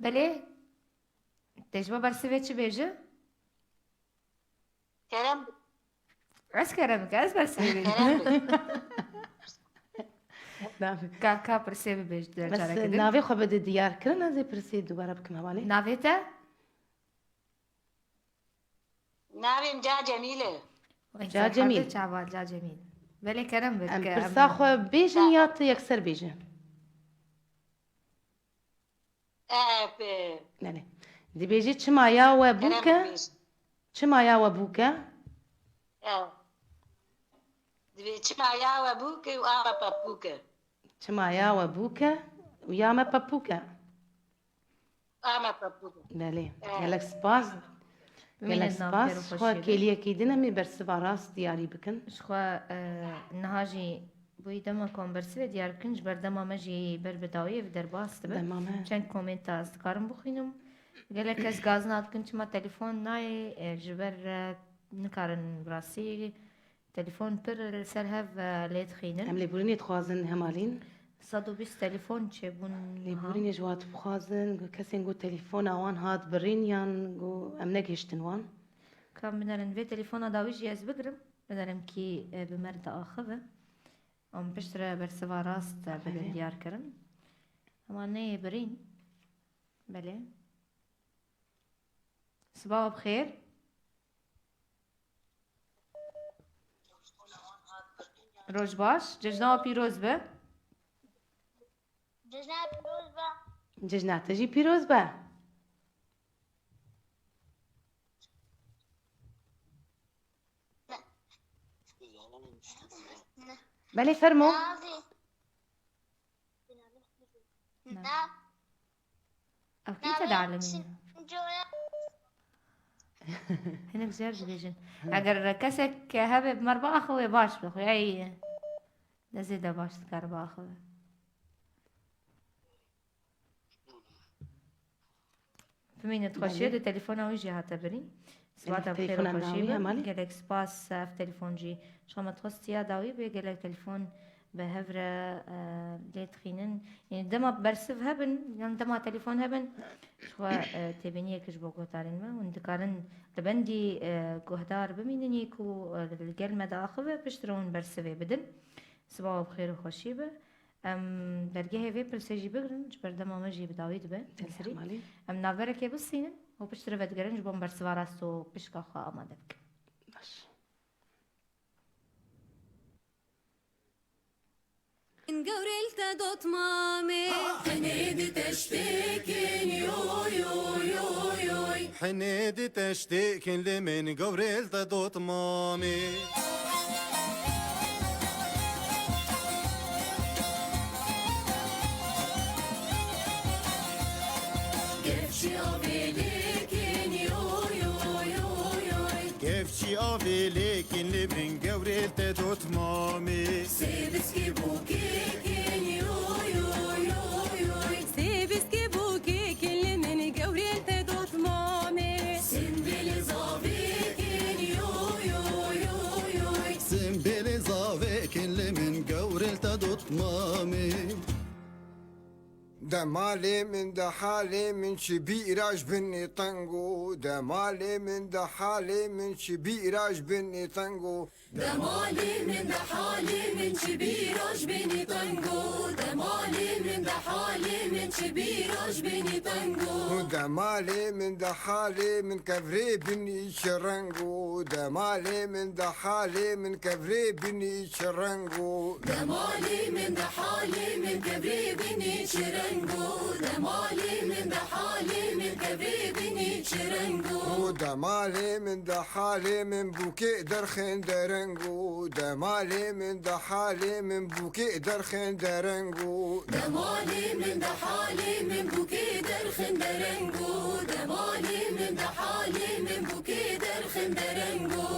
Belê. Te ji bo bersivê çi bêje? Kerem. Ez kerem bike, ez bersivê bêjim. Kerem bike. Navê. Ka, ka pirsê bibêj, Bes, careke din. Navê xwe bide diyar kirin, ez ê pirsê dubare bikim hevalê. Navê te? Navê min Ca Cemîl e. Ca Cemîl. Çava Ca Cemîl. Belê kerem bike. Em pirsa xwe bêjin ya tu yekser bêje? E, pe- Belê. Dibêjî çima ya we bûk e? Kerem bêjî. Çima ya we bûk e? E. Dibê çima ya we bûk e û a me pepûk e. Çima ya we bûk e û ya me pepûk e. A me pepûk e. Belê. E. Gelek spas. Bimînin Gelek nav spas. Xêr û Xwe xweşiyê be. Kêliyekî din em ê bersiva rast diyarî bikin. Ji xwe, e, niha jî Boyî dema ku em bersivê diyar bikin, ji ber dema me jî ber bi dawiyê ve derbas dibe. Dema me. Çend komenta ez dikarim bixwînim. Gelek kes gazina dikin, çima telefon nayê, e, ji ber, e, nikarin bi rastî telefon pir li ser hev, e, lê dixînin. Em lêborînê dixwazin hemalîn. Sed û bîst telefon çêbûn niha. Lêborînê ji we dixwazin, kesên ku telefona wan hat birîn yan ku em negihiştin wan. Ka em binerin vê telefona dawî jî ez bigirim. Binerim kî, e, bi me re diaxive. Em piştre bersiva rast, e, bibin Belê. Diyar kirin. Hema neyê birîn. Belê. Sibawa bi xêr. Roj baş. Cejna we pîroz be. Cejna pîroz be. Cejna te jî pîroz be. Belê fermo. Navê. Na. Na. Ew kî te dialimîne? Sincoya. Hinek jêr dibêjin. Eger kesek hebe bi me re biaxive, wê baş be. Xuya yî ne zêde baş dikare biaxive. Bimîne, dixweşiye Belê. De telefona wî jî hate birîn. Sibata Gelek bi xêr û telefona xweşî dawî be. Hemalî. Gelek spas, ev telefon jî ji xwe me dixwest ya dawî bê, gelek telefon bi hev re, e, lê dixînin. Yanî dema bersiv hebin, yan dema telefon hebin, ji xwe, e, têbîniyek ji bo guhdarên me, hûn dikarin li bendî, e, guhdar bimînin, yê ku, e, li gel me diaxive, piştre hûn bersivê bidin. Sibawa bi xêr û xweşî be. Em dergehê vê pirsê jî bigirin, ji ber dema me jî bi dawî dibe. Belê, Nesrî. Hemalî. Em navberekê bistînin û piştre vedigerin, ji bo em bersiva rast û pişka xwe amade bikin. Baş. Gewrê li te dot mamê. Hinê di teştêkin, yoy, yoy, yoy, yoy. Hinê di teştêkin li min gewrê li te dot mamê. Kin li min gewrê li te dot mamê. Sê biskî bûkê kin yo yo yo yo. Sê biskî bûkê kin li min gewrê li te dot mamê. Simbêlê zavê kin yo yo yo yo. Simbêlê zavê kin li min gewrê li te dot mamê. De malê min de halê min çi bîra ji binê tengo. De malê min de halê min çi bîra ji binê tengo. De malê min de halê min çi bîra ji binê tengo. De malê min de halê min çi bîra ji binê tengo. De malê min de halê min kevrê binî çi rengo. De malê min de halê min kevrê binî çi rengo. De malê min de halê min kevrê binî çi rengo. De malê min de halê min kevrê binî çi rengo. De malê min de halê min bûkê derxin derengo. De malê min de halê min bûkê derxin derengo. De malê min de halê min bûkê derxin derengo. De malê min de halê min bûkê derxin derengo.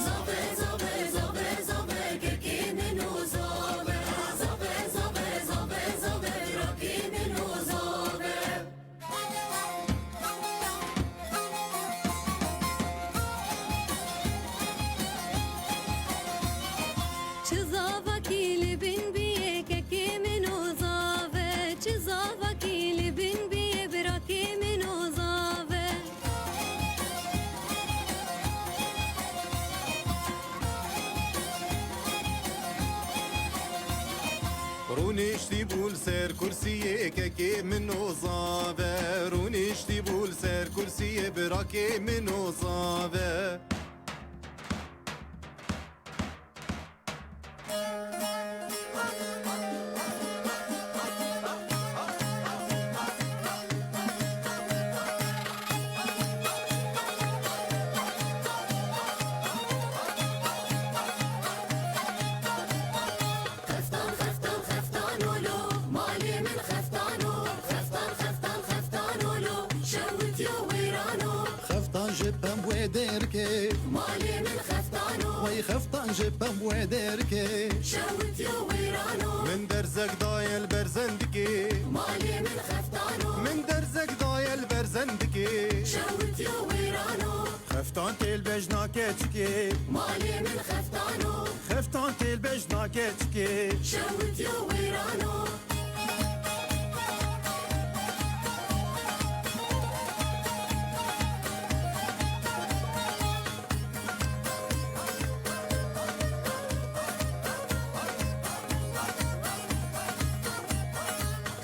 Zave, zave, zave, zave, kekê min o zave. Zave, zave, zave, zave, rakê min o zave. Çi zavakî li bin biyê kekê min o zave. Çi zavakî li bin biyê birakê min o zave. Rûniştî bû li ser kursiyê kekê min o zave. Rûniştî bû li ser kursiyê birakê min o zave. Xeftan, xeftan, xeftan olo, malê min xeftan o. Xeftan, xeftan, xeftan olo, şewitiyo wêran o. Xeftan ji pembûyê derkê. Malê min xeftan o. Wey xeftan ji pembûyê derkê. Şewitiyo wêran o. Min derzek daye li ber zendikê. Malê min xeftan o. Min derzek daye li ber zendikê. Şewitiyo wêran o. Xeftan tê li bejna keçikê. Malê min xeftan o. Xeftan tê li bejna keçikê. Şewitiyo wêran o.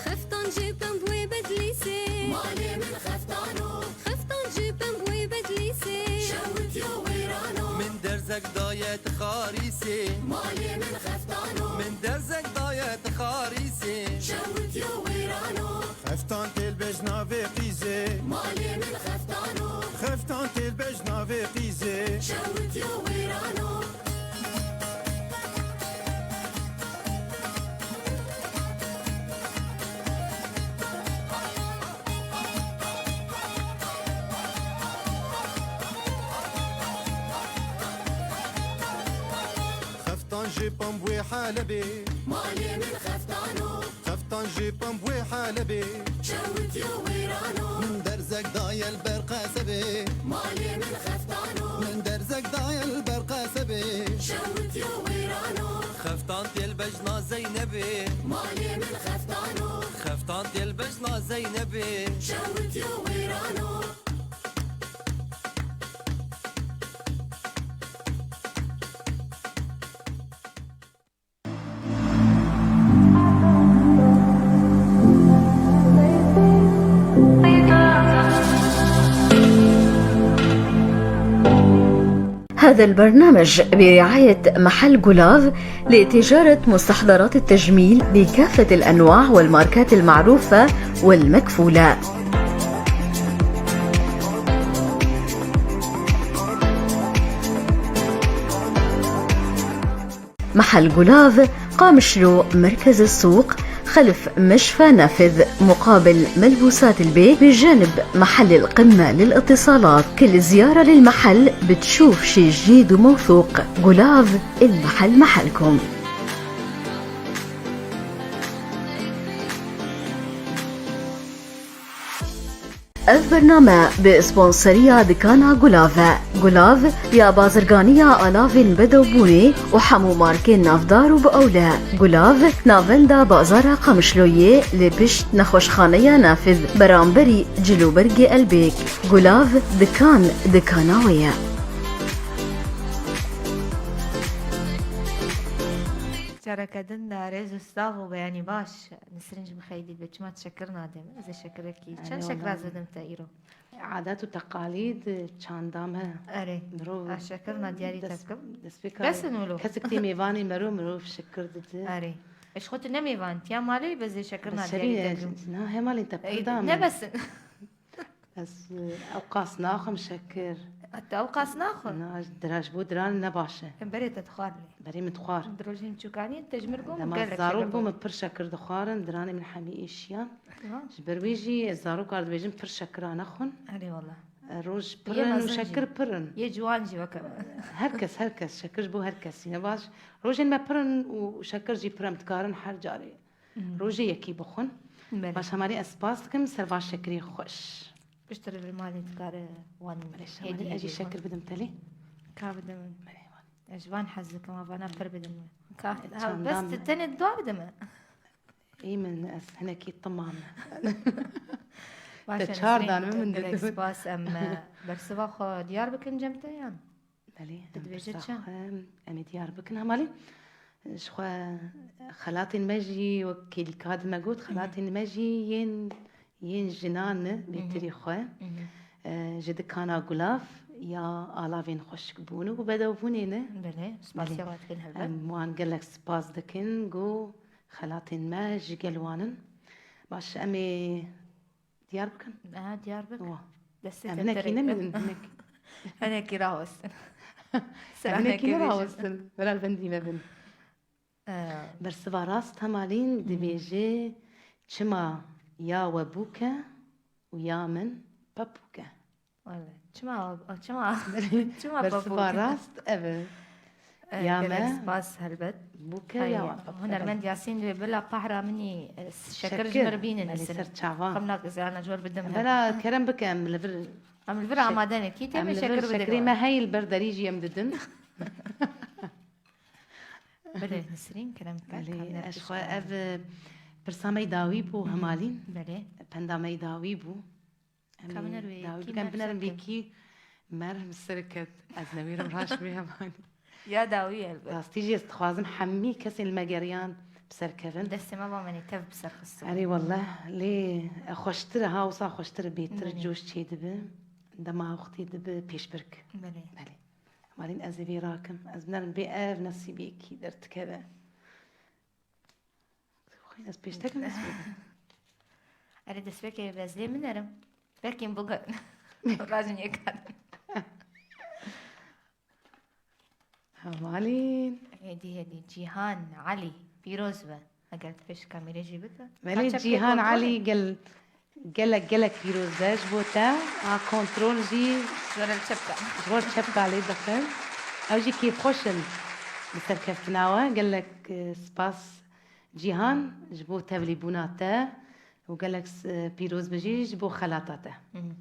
Xeftan ji pembûyê Bedlîsê. Malê min xeftan o. Xeftan ji pembûyê Bedlîsê. Şewitiyo wêran o. Min derzek daye ti xarîsê. Malê min xeftan o. Min derzek daye ti xarîsê. Şewitiyo wêran o. Xeftan tê li bejna vê qîzê. Malê min xeftan o. Xeftan tê li bejna vê qîzê. Şewitiyo wêran o. Xeftan ji pembûyê Helebê. Malê min xeftan o. Xeftan ji pembûyê Helebê. Şewitiyo wêran o. Min derzek daye li ber qesebê. Malê min xeftan o. Min derzek daye li ber qesebê. Şewitiyo wêran o. Xeftan tê li bejna Zeynebê. Malê min xeftan o. Xeftan tê li bejna Zeynebê. Şewitiyo wêran o. هذا البرنامج برعاية محل جولافي لتجارة مستحضرات التجميل بكافة الأنواع والماركات المعروفة والمكفولة. محل جولافي، قامشلو، مركز السوق، خلف مشفى نافذ مقابل ملبوسات البيت بجانب محل القمة للاتصالات. كل زيارة للمحل بتشوف شي جديد وموثوق. جولاف، المحل محلكم. Ev bername bi sponsoriya dikana Gulav e. Gulav ya bazirganiya alavên bedewbûnê û hemû markên navdar û bi ewle. Gulav navenda bazara Qamişloyê li pişt nexweşxaneya Nafiz beramberî Cilûbergê Elbêk. Gulav dikan dikana wê ye. Careke din de rêz û sax û beyanî baş. Nisrîn ji min xeylî dibe. Çima şekir nadê min? Ez ê şekirekî. Erê, çend şekir ez bidim te îro? Adet û teqalîd çanda me. Erê. Mirov a şekir na diyarî te bikim. Bes in wilo. Kesek tê mêvanê mero, mirov şekir dide. Erê. Eş xwe tu ne mêvan, tiya malê, bes ê şekir na diyarî te bikim. Na hemalên te pir da min. Ne bes in. Ez, e, ew qas naxwim şekir. Te ew qas naxwe? Na, dira ji bo diran ne baş e. Em berê te dixwar lê. Berê min dixwar. Di rojên çûkaniyê te ji min got, dema zarok bû, min pir şekir dixwarin, diranê min hemî êşiyan. Ji ber wê jî zarok ar dibêjin pir şekira nexwin. Erê wala. E, roj pir in û şekir pir in. Yê ciwan jî weke me. Her kes, her kes, şekir ji bo her kesî ne baş. Rojên me pir in û şekir jî pir, em dikarin her carê. Rojê yekî bixwin. Belê. Baş, Hemalî, ez spas dikim ser va şekirê xweş. Piştre li malê dikare wan hêdî hêdî xwin. Belê, Şemalî, ez jî şekir bidim te lê? Ka bide min. Belê, Hemalî. Ez ji van hez dikim, vana pir bidin min. Ka, e, ha, bes tu tenê dua bide min. Ê min, ez hinekî tima me. Te çar dan min, min didu. Gelek spas, em, e, bersiva xwe diyar bikin cem te yan? Belê, em pirsa xwe em ê diyar bikin. Hemalî, ji xwe xelatên me jî wek kêlîka di me got, xelatên me jî yên, yên jinan ne, bêtirî xwe. E, ji dikana Gulav ya alavên xweşikbûn û bedewbûnê ne. Belê, spasiya we dikin helbet. Em wan gelek spas dikin, ku xelatên me ji gel wan in. Baş, em ê Diyar bikin? Ha, diyar bik. Wa. Destê te hinekî nemînin, hinek. Hinekî rawestin. Hinekî ne rawestin? Vera li bendî me bin. Ee. Bersiva rast Hemalîn dibêje, çima ya we bûk e û ya min pepûk e. Wele, çima, çima, çima bersiva rast ev e. Ya me. Gelek spas helbet. Bûke ya we. Hunermend Yasîn dibê bila pahra min î, e, şekir ji min bînin. Belê, ser çavan. Xemnak ez ana jor bidim. Bela kerem bike, em li vir. Em li vir amade ne. Kî tê me şekir bidin. Şekrê me hey li ber derî jî em didin. Belê, Nisrîn, kerem bike. Belê, ez xwe ev, e, pirsa me dawî bû, Hemalîn. Belê. Penda me dawî bû. Em ê dawî bikin, em binerin vê kî merh bi ser ket. Ez newêrim raşt bê hemanî. Ya dawî helbet. Rastî jî ez dixwazim hemî kesên li me geriyan bi ser kevin. Destê me va me nê tev bi ser xistibû. Erê wallah, lê xweştir e, ha wisa xweştir e, bêtir coş çêdibe. Dema wextê dibe pêşbirk. Belê. Belê. Hemalîn ez ê vê rakim. Ez binerim bê ev nesîbekî derdikeve. Xwîn ez pêştek em dest pê bikin. Erê destpêkê ez lê min erim. Belkî em bigirin. Rajin yekar. Hevalîn. Hêdî hêdî. Cîhan Elî. Pîroz be. Eger tu pêş kamerê jî bike. Belê Cîhan Elî gel. Gelek, gelek pîroz be ji bo te. A kontrol jî ji bo çepka. Ji bo çepka lê dixin. Ew jî kêfxweş in bi serkeftina we. Gelek, e, spas Cîhan ji bo tevlîbûna te û gelek s-, e, pîroz be jî ji bo xelata te. Hı hı.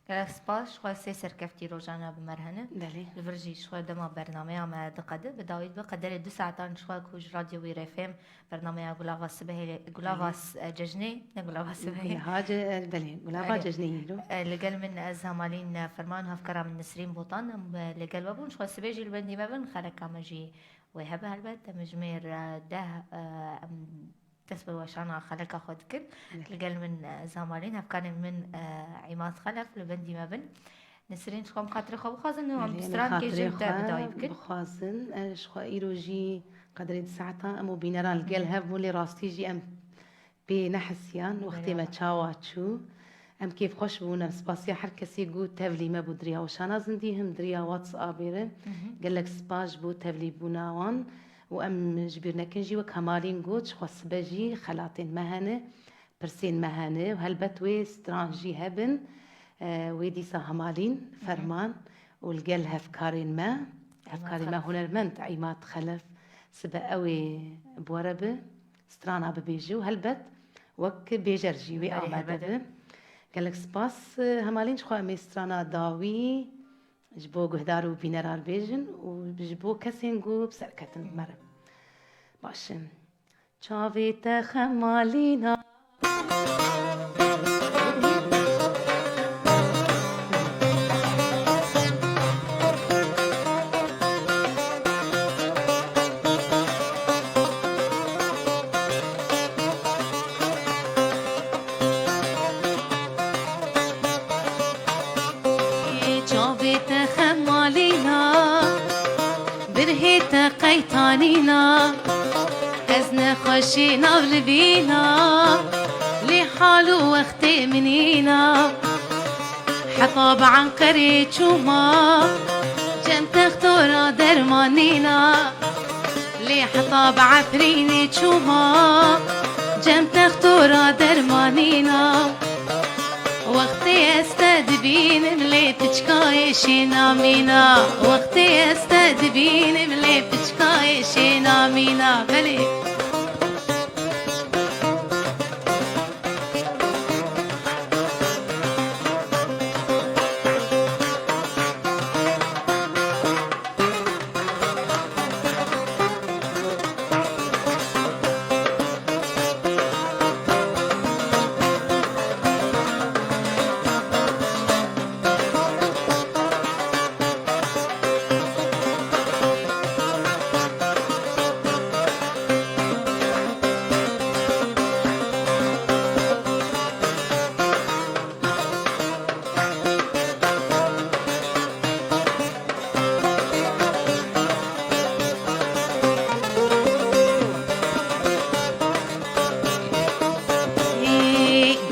Gelek spas, ji xwe sê serkeftî rojane bi me re hene. Belê. Li vir jî ji xwe dema bernameya me diqede, bi dawî dibe qederê du saetan ji xwe ku ji Radyo Wî Refêm Bernameya Gulava Sibehê, Gulava Belê. S-, e, Cejnê, ne Gulava Sibehê. Niha ce-, e, belê, Gulava Belê. Cejnê îro. E, li gel min ez Hemalîn, e, Ferman, hevkara min Nisrîn Botan, em, e, li gel we bûn. Ji xwe sibê jî li bendî me bin, xeleka me jî wê hebe helbet. Em ji mêr, e, deh, e, em dest bi weşana xeleka xwe dikin. Belê. Li gel min, e, ez Hemalîn, hevkarên min, e, Îmad Xelef li bendî me bin. Nesrîn, ji xwe em xatirê xwe bixwazin, û em Belê, em ê strankê xatirê jin te xwe bi dawî bikin. Bixwazin, e, ji xwe îro jî qedrê di saeta em û bîneran li gel Hı hı. hev bûn, lê rastî jî em pê nehisiyan, Belê wextê me wala. çawa çû. Em kêfxweş bûn, em spasiya her kesî ku tevlî me bû di riya weşana zindî, him di riya WhatsAppê re. Hı hı. Gelek spas ji bo tevlîbûna wan. Û em ji bîr nekin jî, wek Hemalîn got, ji xwe sibe jî xelatên me hene, pirsên me hene û helbet wê stran jî hebin. E, wê dîsa Hemalîn Ferman û li gel hevkarên me, hevkarê me hunermend Îmad Xelef, sibe ew ê bi we re bi strana bibêje û helbet wek bêjer jî wê amade bi. Gelek spas, e, Hemalîn, ji xwe em ê strana dawî ji bo guhdar û bînerar bêjin û ji bo kesên ku bi ser ketin bi me re. Baş e. Çavê te Hemalîna. Çavê te Hemalîna, birhê te qeytanîna, ez nexweşê nav livîna, lê hal û wextê min îna. Heta bi Enqerê çûma, cem textora derman nîna. Lê heta bi Efrînê çûma, cem textora derman nîna. Wextê ez te dibînim lê piçka êşê namîna. Wextê ez te dibînim lê piçka êşê namîna. Belê.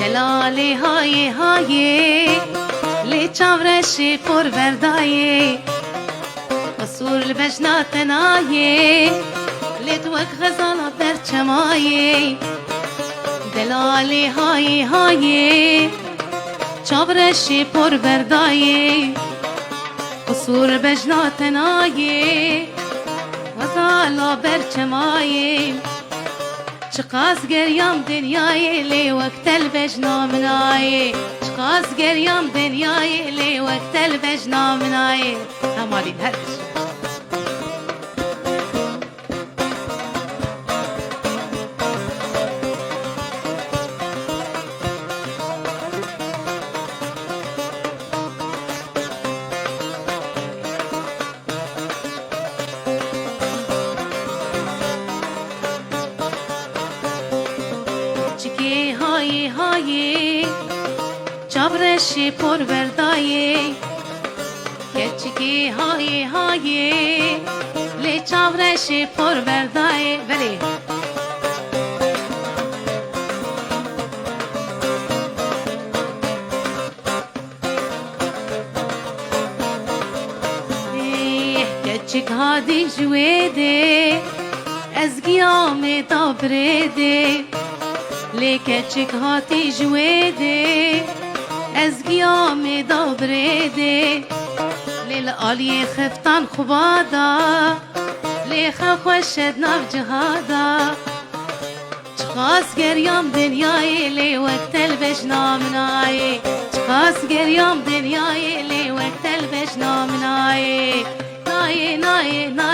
Delalê hayê hayê, lê çavreşê por berdayê. Qisûr li bejna te nayê, lê tu wek xezala berçemayê. Delalê hayê hayê, çavreşê por berdayê. Qisûr bejna te nayê, xezala berçemayê. Çiqas geriyam dinyayê, lê wek te li bejna min nayê. Çiqas geriyam dinyayê, lê wek te li bejna min nayê. Hemalîn her tişt. Çikê hayê hayê, çavreşê por berdayê. Keçikê hayê hayê, lê çavreşê por berdayê. Belê. Ê, keçik hatî ji wê dê, ez giya me da birê dê. Lê keçik hatî ji wê dê, ez giya me da birê dê. Lê li aliyê xeftan xuba da, lê xew xweş e di nav cihada. Çiqas geriyam dinyayê, lê wek te li bejna min nayê. Çiqas geriyam dinyayê, lê wek te li bejna min nayê. Nayê, nayê, nayê.